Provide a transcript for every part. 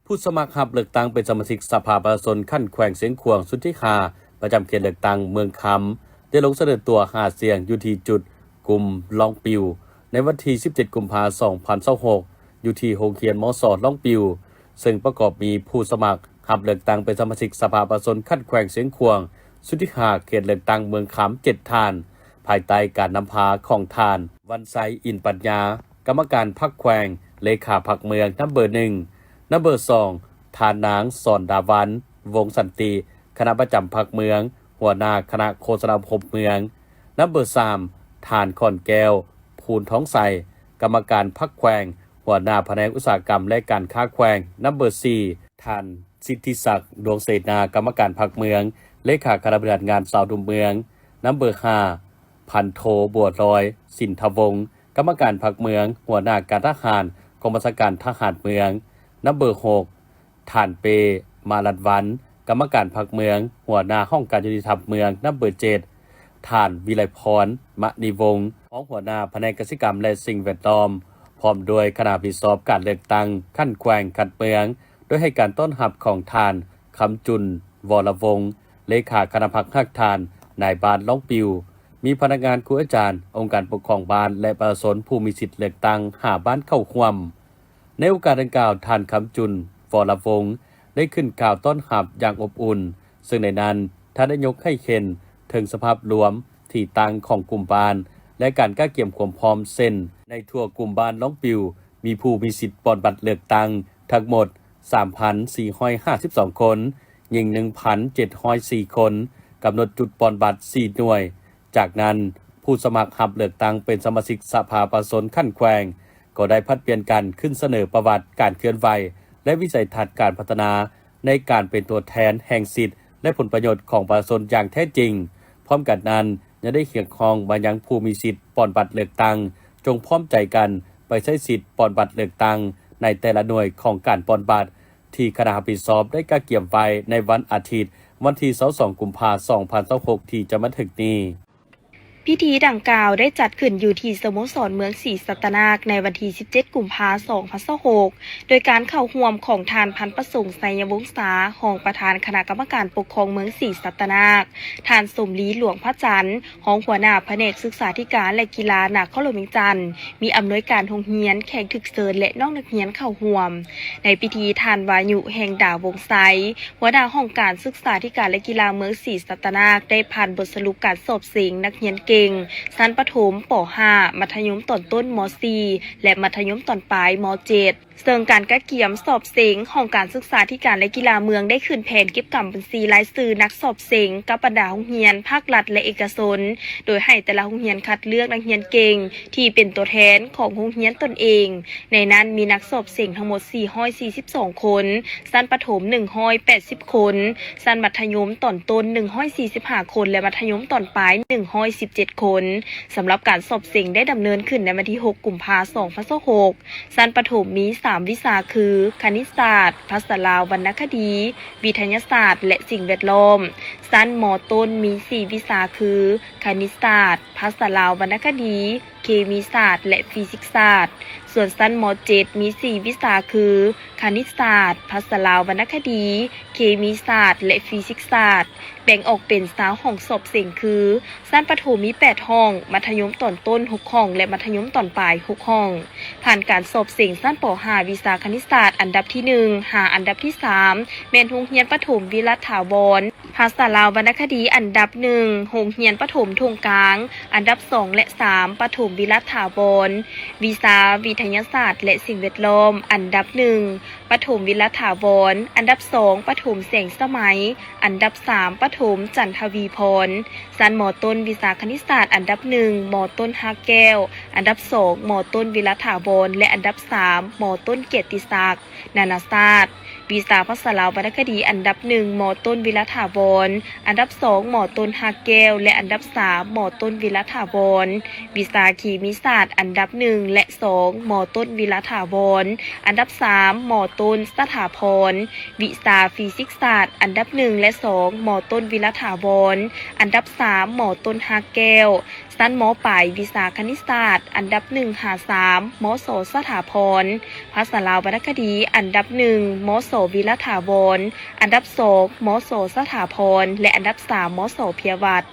ຜູ້ສະໝັກຮັບເລືອກຕັ້ງເປັນສະມາຊິກສະພາປະຊາຊົນຂັ້ນແຂວງຊຽງຂວາງຊຸດທີຫ້າ ປະຈຳເຂດເລືອກຕັ້ງເມືອງຄຳ ໄດ້ລົງສະເໜີຕົວຫາສຽງຢູ່ທີ່ຈຸດກຸ່ມລ່ອງປິວ ໃນວັນທີສິບເຈັດ ກຸມພາ ສອງພັນຊາວຫົກ ຢູ່ທີ່ໂຮງຮຽນ ມສ ລ່ອງປິວ ເຊິ່ງປະກອບມີຜູ້ສະໝັກຮັບເລືອກຕັ້ງເປັນສະມາຊິກສະພາປະຊາຊົນຂັ້ນແຂວງຊຽງຂວາງຊຸດທີຫ້າ ເຂດເລືອກຕັ້ງເມືອງຄຳ ເຈັດທ່ານ ພາຍໃຕ້ການນຳພາຂອງທ່ານ ວັນໄຊ ອິນປັນຍາ ກຳມະການພັກແຂວງ, ເລຂາພັກເມືອງ ນຳເບີໜຶ່ງ, ນຳເບີສອງ ທ່ານນາງ ສອນດາວັນ ວົງສັນຕິ ຄະນະປະຈຳພັກເມືອງ, ຫົວໜ້າຄະນະໂຄສະນາອົບຮົມເມືອງ, ນຳເບີສາມ ທ່ານ ຂອນແກ້ວ ພູນທອງໄຊ ກຳມະການພັກແຂວງ, ຫົວໜ້າພະແນກອຸດສາຫະກຳ ແລະ ການຄ້າແຂວງ, ນຳເບີສີ່ ທ່ານ ສິດທິສັກ ດວງເສນາ ກຳມະການພັກເມືອງ, ເລຂາຄະນະບໍລິຫານງານຊາວໜຸ່ມເມືອງ, ນຳເບີຫ້າ ພັນໂທ ບົວລອຍ ສິນທະວົງ ກຳມະການພັກເມືອງ, ຫົວໜ້າການທະຫານ ກອງບັນຊາການທະຫານເມືອງ, ນຳເບີຫົກ ທ່ານ ເປ້ ມາລັດວັນ ກຳມະການພັກເມືອງ, ຫົວໜ້າຫ້ອງການຍຸຕິທຳເມືອງ, ນຳເບີເຈັດ ທ່ານ ວິໄລພອນ ມະນີວົງ ຮອງຫົວໜ້າພະແນກກະສິກຳ ແລະ ສິ່ງແວດລ້ອມ ພ້ອມດ້ວຍຄະນະຮັບຜິດຊອບການເລືອກຕັ້ງຂັ້ນແຂວງ, ຂັ້ນເມືອງ ໂດຍໃຫ້ການຕ້ອນຮັບຂອງທ່ານ ຄຳຈຸນ ວໍລະວົງ ເລຂາຄະນະພັກຮາກຖານນາຍບ້ານລ່ອງປິວ, ມີພະນັກງານ, ຄູອາຈານ, ອົງການປົກຄອງບ້ານ ແລະ ປະຊາຊົນຜູ້ມີສິດເລືອກຕັ້ງຫ້າບ້ານເຂົ້າຮ່ວມ. ໃນໂອກາດດັ່ງກ່າວ, ທ່ານ ຄຳຈຸນ ວໍລະວົງ ໄດ້ຂຶ້ນກ່າວຕ້ອນຮັບຢ່າງອົບອຸ່ນ, ເຊິ່ງໃນນັ້ນທ່ານໄດ້ຍົກໃຫ້ເຫັນເຖິງສະພາບລວມທີ່ຕັ້ງຂອງກຸ່ມບ້ານ ແລະ ການກະກຽມຄວາມພ້ອມ ເຊັ່ນ ໃນທົ່ວກຸ່ມບ້ານລ່ອງປິວ ມີຜູ້ມີສິດປ່ອນບັດເລືອກຕັ້ງທັງໝົດ ສາມພັນສີ່ຮ້ອຍຫ້າສິບສອງຄົນ, ຍິງ ໜຶ່ງພັນເຈັດຮ້ອຍສີ່ຄົນ, ກຳນົດຈຸດປ່ອນບັດສີ່ໜ່ວຍ. ຈາກນັ້ນ, ຜູ້ສະໝັກຮັບເລືອກຕັ້ງເປັນສະມາຊິກສະພາປະຊາຊົນຂັ້ນແຂວງ ກໍໄດ້ຜັດປ່ຽນກັນຂຶ້ນສະເໜີປະຫວັດການເຄື່ອນໄຫວ ແລະ ວິໄສທັດການພັດທະນາໃນການເປັນຕົວແທນແຫ່ງສິດ ແລະ ຜົນປະໂຫຍດຂອງປະຊາຊົນຢ່າງແທ້ຈິງ. ພ້ອມກັນນັ້ນ, ຍັງໄດ້ຮຽກຮ້ອງມາຍັງຜູ້ມີສິດປ່ອນບັດເລືອກຕັ້ງ ຈົ່ງພ້ອມໃຈກັນໄປໃຊ້ສິດປ່ອນບັດເລືອກຕັ້ງໃນແຕ່ລະໜ່ວຍຂອງການປ່ອນບັດ ທີ່ຄະນະຮັບຜິດຊອບໄດ້ກະກຽມໄວ້ໃນວັນອາທິດ ວັນທີຊາວສອງ ກຸມພາ ສອງພັນຊາວຫົກ ທີ່ຈະມາເຖິງນີ້. ພິທີດັ່ງກ່າວໄດ້ຈັດຂຶ້ນຢູ່ທີ່ສະໂມສອນເມືອງສີສັດຕະນາກ ໃນວັນທີສິບເຈັດ ກຸມພາ ສອງພັນຊາວຫົກ ໂດຍການເຂົ້າຮ່ວມຂອງທ່ານ ພັນປະສົງ ໄຊຍະວົງສາ ຮອງປະທານຄະນະກຳມະການປົກຄອງເມືອງສີສັດຕະນາກ, ທ່ານ ສົມລີ ຫຼວງພະຈັນ ຮອງຫົວໜ້າພະແນກສຶກສາທິການ ແລະ ກິລານະຄອນຫຼວງວຽງຈັນ, ມີອຳນວຍການໂຮງຮຽນ, ແຂກຖືກເຊີນ ແລະ ນ້ອງນັກຮຽນເຂົ້າຮ່ວມ. ໃນພິທີ, ທ່ານ ວາຍຸ ແຫ່ງດາວົງໄຊ ຫົວໜ້າຫ້ອງການສຶກສາທິການ ແລະ ກິລາເມືອງສີສັດຕະນາກ ໄດ້ຜ່ານບົດສະຫຼຸບການສອບເສັງນັກຮຽນເກັ່ງ ຊັ້ນປະຖົມ ປໍຫ້າ, ມັດທະຍົມຕອນຕົ້ນ ມໍສີ່ ແລະ ມັດທະຍົມຕອນປາຍ ມໍເຈັດ ເຊິ່ງການກະກຽມສອບເສັງ, ຫ້ອງການສຶກສາທິການ ແລະ ກິລາເມືອງໄດ້ຂຶ້ນແຜນເກັບກຳບັນຊີລາຍຊື່ນັກສອບເສັງກັບບັນດາໂຮງຮຽນພາກລັດ ແລະ ເອກະຊົນ, ໂດຍໃຫ້ແຕ່ລະໂຮງຮຽນຄັດເລືອກນັກຮຽນເກັ່ງທີ່ເປັນຕົວແທນຂອງໂຮງຮຽນຕົນເອງ. ໃນນັ້ນມີນັກສອບເສັງທັງໝົດສີ່ຮ້ອຍສີ່ສິບສອງຄົນ, ຊັ້ນປະຖົມໜຶ່ງຮ້ອຍແປດສິບຄົນ, ຊັ້ນມັດທະຍົມຕອນຕົ້ນໜຶ່ງຮ້ອຍສີ່ສິບຫ້າຄົນ ແລະ ມັດທະຍົມຕອນປາຍໜຶ່ງຮ້ອຍສິບເຈັດຄົນ. ສຳລັບການສອບເສັງໄດ້ດຳເນີນຂຶ້ນໃນວັນທີຫົກ ກຸມພາ ສອງພັນຊາວຫົກ. ຊັ້ນປະຖົມມີສາມວິຊາຄື ຄະນິດສາດ, ພາສາລາວ, ວັນນະຄະດີ, ວິທະຍາສາດ ແລະ ສິ່ງແວດລ້ອມ. ຊັ້ນ ມ.ຕົ້ນ ມີສີ່ວິຊາຄື ຄະນິດສາດ, ພາສາລາວ, ວັນນະຄະດີ, ເຄມີສາດ ແລະ ຟີຊິກສາດ. ສ່ວນຊັ້ນ ມ.ເຈັດ ມີສີ່ວິຊາຄື ຄະນິດສາດ, ພາສາລາວ, ວັນນະຄະດີ, ເຄມີສາດ ແລະ ຟີຊິກສາດ. ແບ່ງອອກເປັນຊາວຫ້ອງສອບເສັງຄື ຊັ້ນປະຖົມມີແປດຫ້ອງ, ມັດທະຍົມຕອນຕົ້ນຫົກຫ້ອງ ແລະ ມັດທະຍົມຕອນປາຍຫົກຫ້ອງ. ຜ່ານການສອບເສັງຊັ້ນ ປໍຫ້າ ວິຊາຄະນິດສາດອັນດັບທີໜຶ່ງ ຫາອັນດັບທີສາມ ແມ່ນໂຮງຮຽນປະຖົມວິລັດຖາວອນ, ພາສາລາວວັນນະຄະດີອັນດັບໜຶ່ງ ໂຮງຮຽນປະຖົມທົ່ງກາງ, ອັນດັບສອງ ແລະ ສາມ ປະຖົມວິລັດຖາວອນ, ວິຊາວິທະຍາສາດ ແລະ ສິ່ງແວດລ້ອມ ອັນດັບໜຶ່ງ ປະຖົມວິລັດຖາວອນ, ອັນດັບສອງ ປະຖົມແສງສະໄໝ, ອັນດັບສາມ ປະຖົມຈັນທະວີພອນ. ຊັ້ນ ມ.ຕົ້ນ ວິຊາຄະນິດສາດອັນດັບໜຶ່ງ ມ.ຕົ້ນຮາກແກ້ວ, ອັນດັບສອງ ມ.ຕົ້ນວິລັດຖາວອນ ແລະ ອັນດັບສາມ ມ.ຕົ້ນກຽດຕິສັກ ນານາຊາດ. ວິຊາພາສາລາວວັນນະຄະດີອັນດັບໜຶ່ງ ມ.ຕົ້ນວິລັດຖາວອນ, ອັນດັບສອງ ມ.ຕົ້ນຮາກແກ້ວ ແລະ ອັນດັບສາມ ມ.ຕົ້ນວິລັດຖາວອນ. ວິຊາເຄມີສາດອັນດັບໜຶ່ງ ແລະ ສອງ ມ.ຕົ້ນວິລັດຖາວອນ, ອັນດັບສາມ ມ.ຕົ້ນສະຖາພອນ. ວິຊາຟີຊິກສາດອັນດັບໜຶ່ງ ແລະ ສອງ ມ.ຕົ້ນວິລັດຖາວອນ, ອັນດັບສາມ ມ.ຕົ້ນຮາກແກ້ວ. ຊັ້ນ ມ.ປາຍ ວິຊາຄະນິດສາດ ອັນດັບໜຶ່ງຫາສາມ ມສ ສະຖາພອນ, ພາສາລາວວັນນະຄະດີ ອັນດັບໜຶ່ງ ມສ ວິລະຖາວອນ, ອັນດັບສອງ ມສ ສະຖາພອນ ແລະ ອັນດັບສາມ ມສ ເພຍວັດ.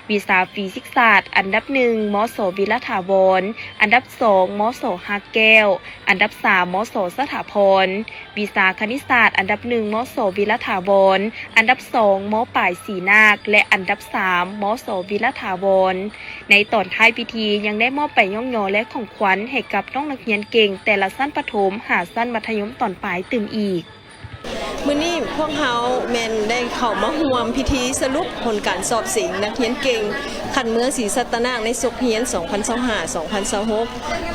ວິຊາຟີຊິກສາດ ອັນດັບໜຶ່ງ ມສ ວິລະຖາວອນ, ອັນດັບສອງ ມສ ຮາກແກ້ວ, ອັນດັບສາມ ມສ ສະຖາພອນ. ວິຊາຄະນິດສາດ ອັນດັບໜຶ່ງ ມສ ວິລະຖາວອນ, ອັນດັບສອງ ມປາຍສີນາກ ແລະ ອັນດັບສາມ ມສ ວິລະຖາວອນ. ໃນຕອນທ້າຍພິທີ ຍັງໄດ້ມອບໃບຍ້ອງຍໍ ແລະ ຂອງຂວັນໃຫ້ກັບນ້ອງນັກຮຽນເກັ່ງແຕ່ລະຊັ້ນປະຖົມຫາຊັ້ນມັດທະຍົມຕອນປາຍຕື່ມອີກ. ມື້ນີ້ພວກເຮົາແມ່ນໄດ້ເຂົ້າມາຮ່ວມພິທີສະຫຼຸບຜົນການສອບເສັງນັກຮຽນເກັ່ງຂັ້ນເມືອງສີສັດຕະນາກໃນສົກຮຽນສອງພັນຊາວຫ້າ ສອງພັນຊາວຫົກ.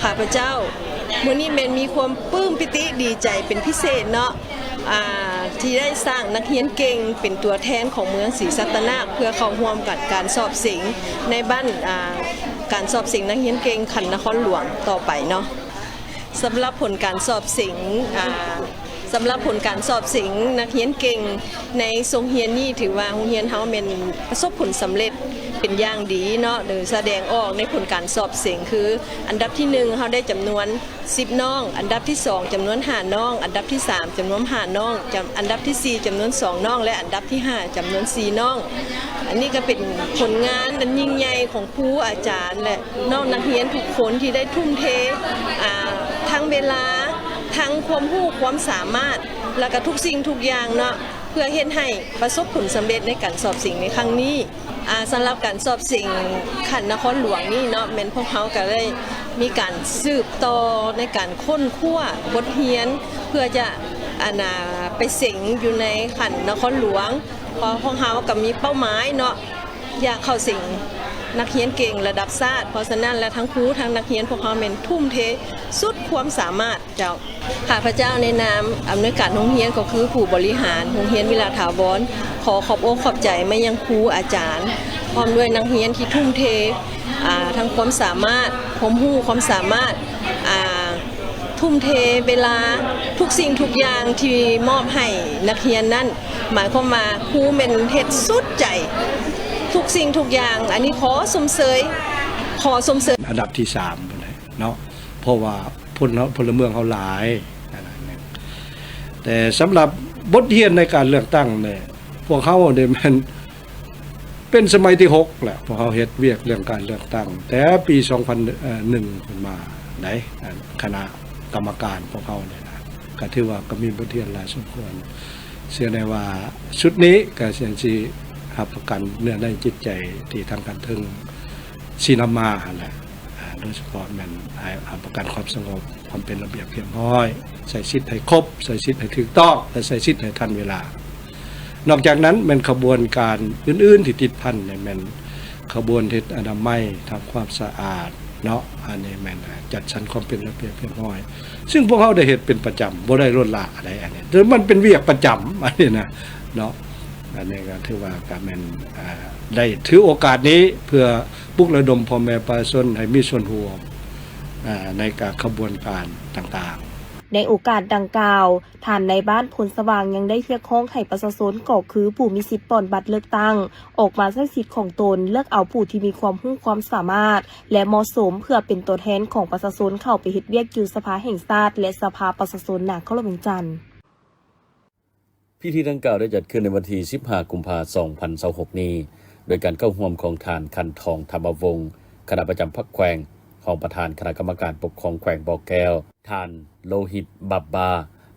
ຂ້າພະເຈົ້າ ມື້ນີ້ແມ່ນມີຄວາມປຶ້ມປີຕິດີໃຈເປັນພິເສດເນາະ ອ່າ ທີ່ໄດ້ສ້າງນັກຮຽນເກັ່ງເປັນຕົວແທນຂອງເມືອງສີສັດຕະນາກ ເພື່ອເຂົ້າຮ່ວມກັນການສອບເສັງໃນບັ້ນ ອ່າ ການສອບເສັງນັກຮຽນເກັ່ງຂັ້ນນະຄອນຫຼວງຕໍ່ໄປເນາະ. ສຳລັບຜົນການສອບເສັງ ອ່າ ສຳລັບຜົນການສອບເສັງນັກຮຽນເກັ່ງໃນຊົງຮຽນນີ້ ຖືວ່າໂຮງຮຽນເຮົາແມ່ນປະສົບຜົນສຳເລັດເປັນຢ່າງດີເນາະ ໂດຍສະແດງອອກໃນຜົນການສອບເສັງ ຄື ອັນດັບທີໜຶ່ງ ເຮົາໄດ້ຈຳນວນສິບນ້ອງ, ອັນດັບທີສອງ ຈຳນວນຫ້ານ້ອງ, ອັນດັບທີສາມ ຈຳນວນຫ້ານ້ອງ, ຈຳ ອັນດັບທີສີ່ ຈຳນວນສອງນ້ອງ ແລະ ອັນດັບທີຫ້າ ຈຳນວນສີ່ນ້ອງ. ອັນນີ້ກໍເປັນຜົນງານອັນຍິ່ງໃຫຍ່ຂອງຄູອາຈານ ແລະ ນ້ອງນັກຮຽນທຸກຄົນທີ່ໄດ້ທຸ່ມເທ ອ່າ ທັງເວລາ ທັງຄວາມຮູ້ຄວາມສາມາດ ແລ້ວກໍທຸກສິ່ງທຸກຢ່າງເນາະ ເພື່ອເຮັດໃຫ້ປະສົບຜົນສຳເລັດໃນການສອບເສັງໃນຄັ້ງນີ້. ອ່າ ສຳລັບການສອບເສັງຂັ້ນນະຄອນຫຼວງນີ້ເນາະ ແມ່ນພວກເຮົາກໍໄດ້ມີການສືບຕໍ່ໃນການຄົ້ນຄວ້າບົດຮຽນ ເພື່ອຈະ ອັນນ່າ ໄປເສັງຢູ່ໃນຂັ້ນນະຄອນຫຼວງ ເພາະພວກເຮົາກໍມີເປົ້າໝາຍເນາະ ຢາກເຂົ້າເສັງນັກຮຽນເກັ່ງລະດັບຊາດ. ເພາະສະນັ້ນແລ້ວ ທັງຄູທັງນັກຮຽນພວກເຮົາແມ່ນທຸ່ມເທສຸດຄວາມສາມາດເຈົ້າ. ຂ້າພະເຈົ້າໃນນາມອຳນວຍການໂຮງຮຽນ ກໍຄືຜູ້ບໍລິຫານໂຮງຮຽນວິລະຖາວອນ ຂໍຂອບອົກຂອບໃຈມາຍັງຄູອາຈານ ພ້ອມດ້ວຍນັກຮຽນທີ່ທຸ່ມເທ ອ່າ ທັງຄວາມສາມາດ, ຄວາມຮູ້, ຄວາມສາມາດ, ອ່າ ທຸ່ມເທເວລາ, ທຸກສິ່ງທຸກຢ່າງທີ່ມອບໃຫ້ນັກຮຽນນັ້ນ ໝາຍຄວາມວ່າຄູແມ່ນເຮັດສຸດໃຈທຸກສິ່ງທຸກຢ່າງ. ອັນນີ້ຂໍຊົມເຊີຍ, ຂໍຊົມເຊີຍ. ອັນດັບທີສາມພຸ້ນແຫຼະເນາະ ເພາະວ່າພົນ ພົນລະເມືອງເຮົາຫຼາຍ ອັນນັ້ນໜຶ່ງ. ແຕ່ສຳລັບບົດຮຽນໃນການເລືອກຕັ້ງນີ້ ພວກເຮົານີ້ແມ່ນ ເປັນສະໄໝທີຫົກແລ້ວ ພວກເຮົາເຮັດວຽກເລື່ອງການເລືອກຕັ້ງ ແຕ່ປີສອງພັນໜຶ່ງເປັນມາໄດ໋ ອັນຄະນະກຳມະການພວກເຮົານີ້ນະ ກໍຖືວ່າກໍມີບົດຮຽນຫຼາຍສົມຄວນ. ເຊື່ອແນ່ວ່າຊຸດນີ້ກໍຊິຮັບປະກັນເນື້ອໃນຈິດໃຈທີ່ທາງຂັ້ນເທິງຊີ້ນຳມາຫັ້ນແຫຼະ ອ່າ ໂດຍສະເພາະແມ່ນໃຫ້ຮັບປະກັນຄວາມສະຫງົບ, ຄວາມເປັນລະບຽບຮຽບຮ້ອຍ, ໃຊ້ສິດໃຫ້ຄົບ, ໃຊ້ສິດໃຫ້ຖືກຕ້ອງ ແລະ ໃຊ້ສິດໃຫ້ທັນເວລາ. ນອກຈາກນັ້ນແມ່ນຂະບວນການອື່ນໆທີ່ຕິດພັນແມ່ນຂະບວນເຮັດອະນາໄມ, ທຳຄວາມສະອາດເນາະ, ອັນນີ້ແມ່ນຈັດສັນຄວາມເປັນລະບຽບຮຽບຮ້ອຍ ຊຶ່ງພວກເຮົາໄດ້ເຮັດເປັນປະຈຳ, ບໍ່ໄດ້ລົດລະໃດ໋ ອັນນີ້ ແຕ່ມັນເປັນວຽກປະຈຳ ອັນນີ້ນະເນາະ. ອັນນີ້ກໍຖືວ່າກໍແມ່ນ ອ່າ ໄດ້ຖືໂອກາດນີ້ເພື່ອ ປຸກລະດົມພໍ່ແມ່ປະຊາຊົນໃຫ້ມີສ່ວນຮ່ວມ ອາ ໃນການຂະບວນການຕ່າງໆ. ໃນໂອກາດດັ່ງກ່າວ, ທ່ານນາຍບ້ານໂພນສະຫວ່າງຍັງໄດ້ຮຽກຮ້ອງໃຫ້ປະຊາຊົນ ກໍຄືຜູ້ມີສິດປ່ອນບັດເລືອກຕັ້ງ ອອກມາໃຊ້ສິດຂອງຕົນ ເລືອກເອົາຜູ້ທີ່ມີຄວາມຮູ້ຄວາມສາມາດ ແລະ ເໝາະສົມ ເພື່ອເປັນຕົວແທນຂອງປະຊາຊົນເຂົ້າໄປເຮັດວຽກຢູ່ສະພາແຫ່ງຊາດ ແລະ ສະພາປະຊາຊົນນະຄອນຫຼວງວຽງຈັນ. ພິທີດັ່ງກ່າວໄດ້ຈັດຂຶ້ນໃນວັນທີສິບຫ້າ ກຸມພາ ສອງພັນຊາວຫົກນີ້ ໂດຍການເຂົ້າຮ່ວມຂອງທ່ານ ຂັນທອງ ທຳມະວົງ ຄະນະປະຈຳພັກແຂວງ, ຮອງປະທານຄະນະກຳມະການປົກຄອງແຂວງບໍ່ແກ້ວ, ທ່ານ ໂລຫິດ ບັບບາ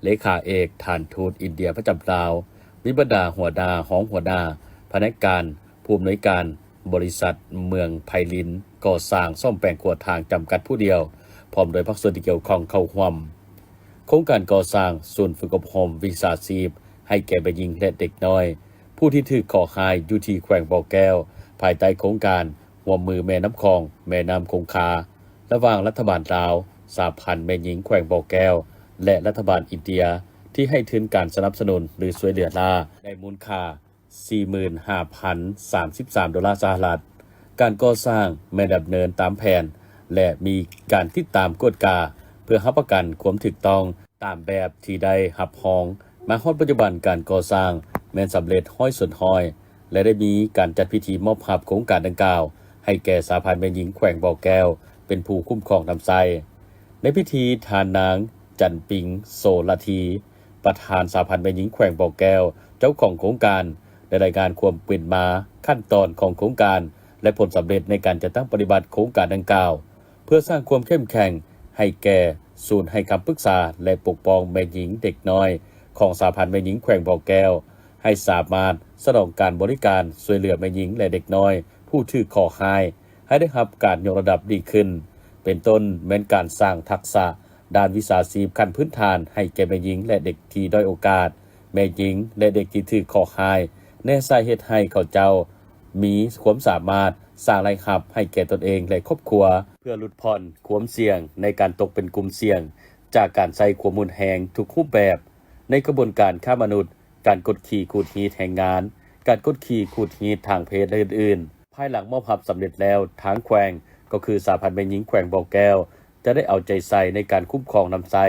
ເລຂາເອກ, ທ່ານທູດອິນເດຍປະຈຳລາວ, ມີບັນດາຫົວໜ້າ, ຮອງຫົວໜ້າ, ພະແນກການ, ຜູ້ອຳນວຍການບໍລິສັດເມືອງໄພລິນ ກໍ່ສ້າງສ້ອມແປງຂົວທາງຈຳກັດຜູ້ດຽວ ພ້ອມດ້ວຍພາກສ່ວນທີ່ກ່ຽວຂ້ອງເຂົ້າຮ່ວມ. ໂຄງການກໍ່ສ້າງສູນຝຶກອົບຮົມວິຊາຊີບໃຫ້ແກ່ແມ່ຍິງ ແລະ ເດັກນ້ອຍ ຜູ້ທີ່ຖືກເຄາະຮ້າຍຢູ່ທີ່ແຂວງບໍ່ແກ້ວ ພາຍໃຕ້ໂຄງການຮ່ວມມືແມ່ນ້ຳຂອງ ແມ່ນ້ຳຄົງຄາ ລະຫວ່າງລັດຖະບານລາວ, ສະຫະພັນແມ່ຍິງແຂວງບໍ່ແກ້ວ ແລະ ລັດຖະບານອິນເດຍ ທີ່ໃຫ້ທຶນການສະໜັບສະໜູນ ຫຼື ຊ່ວຍເຫຼືອລ້າ ໃນມູນຄ່າ ສີ່ໝື່ນຫ້າພັນສາມສິບສາມໂດລາສະຫະລັດ. ການກໍ່ສ້າງແມ່ນດຳເນີນຕາມແຜນ ແລະ ມີການຕິດຕາມກວດກາ ເພື່ອຮັບປະກັນຄວາມຖືກຕ້ອງຕາມແບບທີ່ໄດ້ຮັບຮອງ. ມາຮອດປັດຈຸບັນ, ການກໍ່ສ້າງແມ່ນສຳເລັດຮ້ອຍສ່ວນຮ້ອຍ ແລະ ໄດ້ມີການຈັດພິທີມອບຮັບໂຄງການດັ່ງກ່າວໃຫ້ແກ່ສະຫະພັນແມ່ຍິງແຂວງບໍ່ແກ້ວ ເປັນຜູ້ຄຸ້ມຄອງນຳໃຊ້. ໃນພິທີ, ທ່ານນາງ ຈັນປິງ ໂສລະທີ ປະທານສະຫະພັນແມ່ຍິງແຂວງບໍ່ແກ້ວ ເຈົ້າຂອງໂຄງການ ໄດ້ລາຍງານຄວາມເປັນມາ, ຂັ້ນຕອນຂອງໂຄງການ ແລະ ຜົນສຳເລັດໃນການຈັດຕັ້ງປະຕິບັດໂຄງການດັ່ງກ່າວ, ເພື່ອສ້າງຄວາມເຂັ້ມແຂງໃຫ້ແກ່ສູນໃຫ້ຄຳປຶກສາ ແລະ ປົກປ້ອງແມ່ຍິງເດັກນ້ອຍຂອງສະຫະພັນແມ່ຍິງແຂວງບໍ່ແກ້ວ ໃຫ້ສາມາດສະໜອງການບໍລິການຊ່ວຍເຫຼືອແມ່ຍິງ ແລະ ເດັກນ້ອຍຜູ້ຖືກເຄາະຮ້າຍ ໃຫ້ໄດ້ຮັບການຍົກລະດັບດີຂຶ້ນ, ເປັນຕົ້ນແມ່ນການສ້າງທັກສະດ້ານວິຊາຊີບຂັ້ນພື້ນຖານໃຫ້ແກ່ແມ່ຍິງ ແລະ ເດັກທີ່ດ້ອຍໂອກາດ, ແມ່ຍິງ ແລະ ເດັກທີ່ຖືກເຄາະຮ້າຍ ແນໃສ່ເຮັດໃຫ້ເຂົາເຈົ້າມີຄວາມສາມາດສ້າງລາຍຮັບໃຫ້ແກ່ຕົນເອງ ແລະ ຄອບຄົວ, ເພື່ອຫຼຸດຜ່ອນຄວາມສ່ຽງໃນການຕົກເປັນກຸ່ມສ່ຽງຈາກການໃຊ້ຄວາມຮຸນແຮງທຸກຮູບແບບ ໃນຂະບວນການຄ້າມະນຸດ, ການກົດຂີ່ຂູດຮີດແຮງງານ, ການກົດຂີ່ຂູດຮີດທາງເພດ ແລະ ອື່ນໆ. ພາຍຫຼັງມອບຮັບສຳເລັດແລ້ວ, ທາງແຂວງ ກໍຄືສະຫະພັນແມ່ຍິງແຂວງບໍ່ແກ້ວ ຈະໄດ້ເອົາໃຈໃສ່ໃນການຄຸ້ມຄອງນຳໃຊ້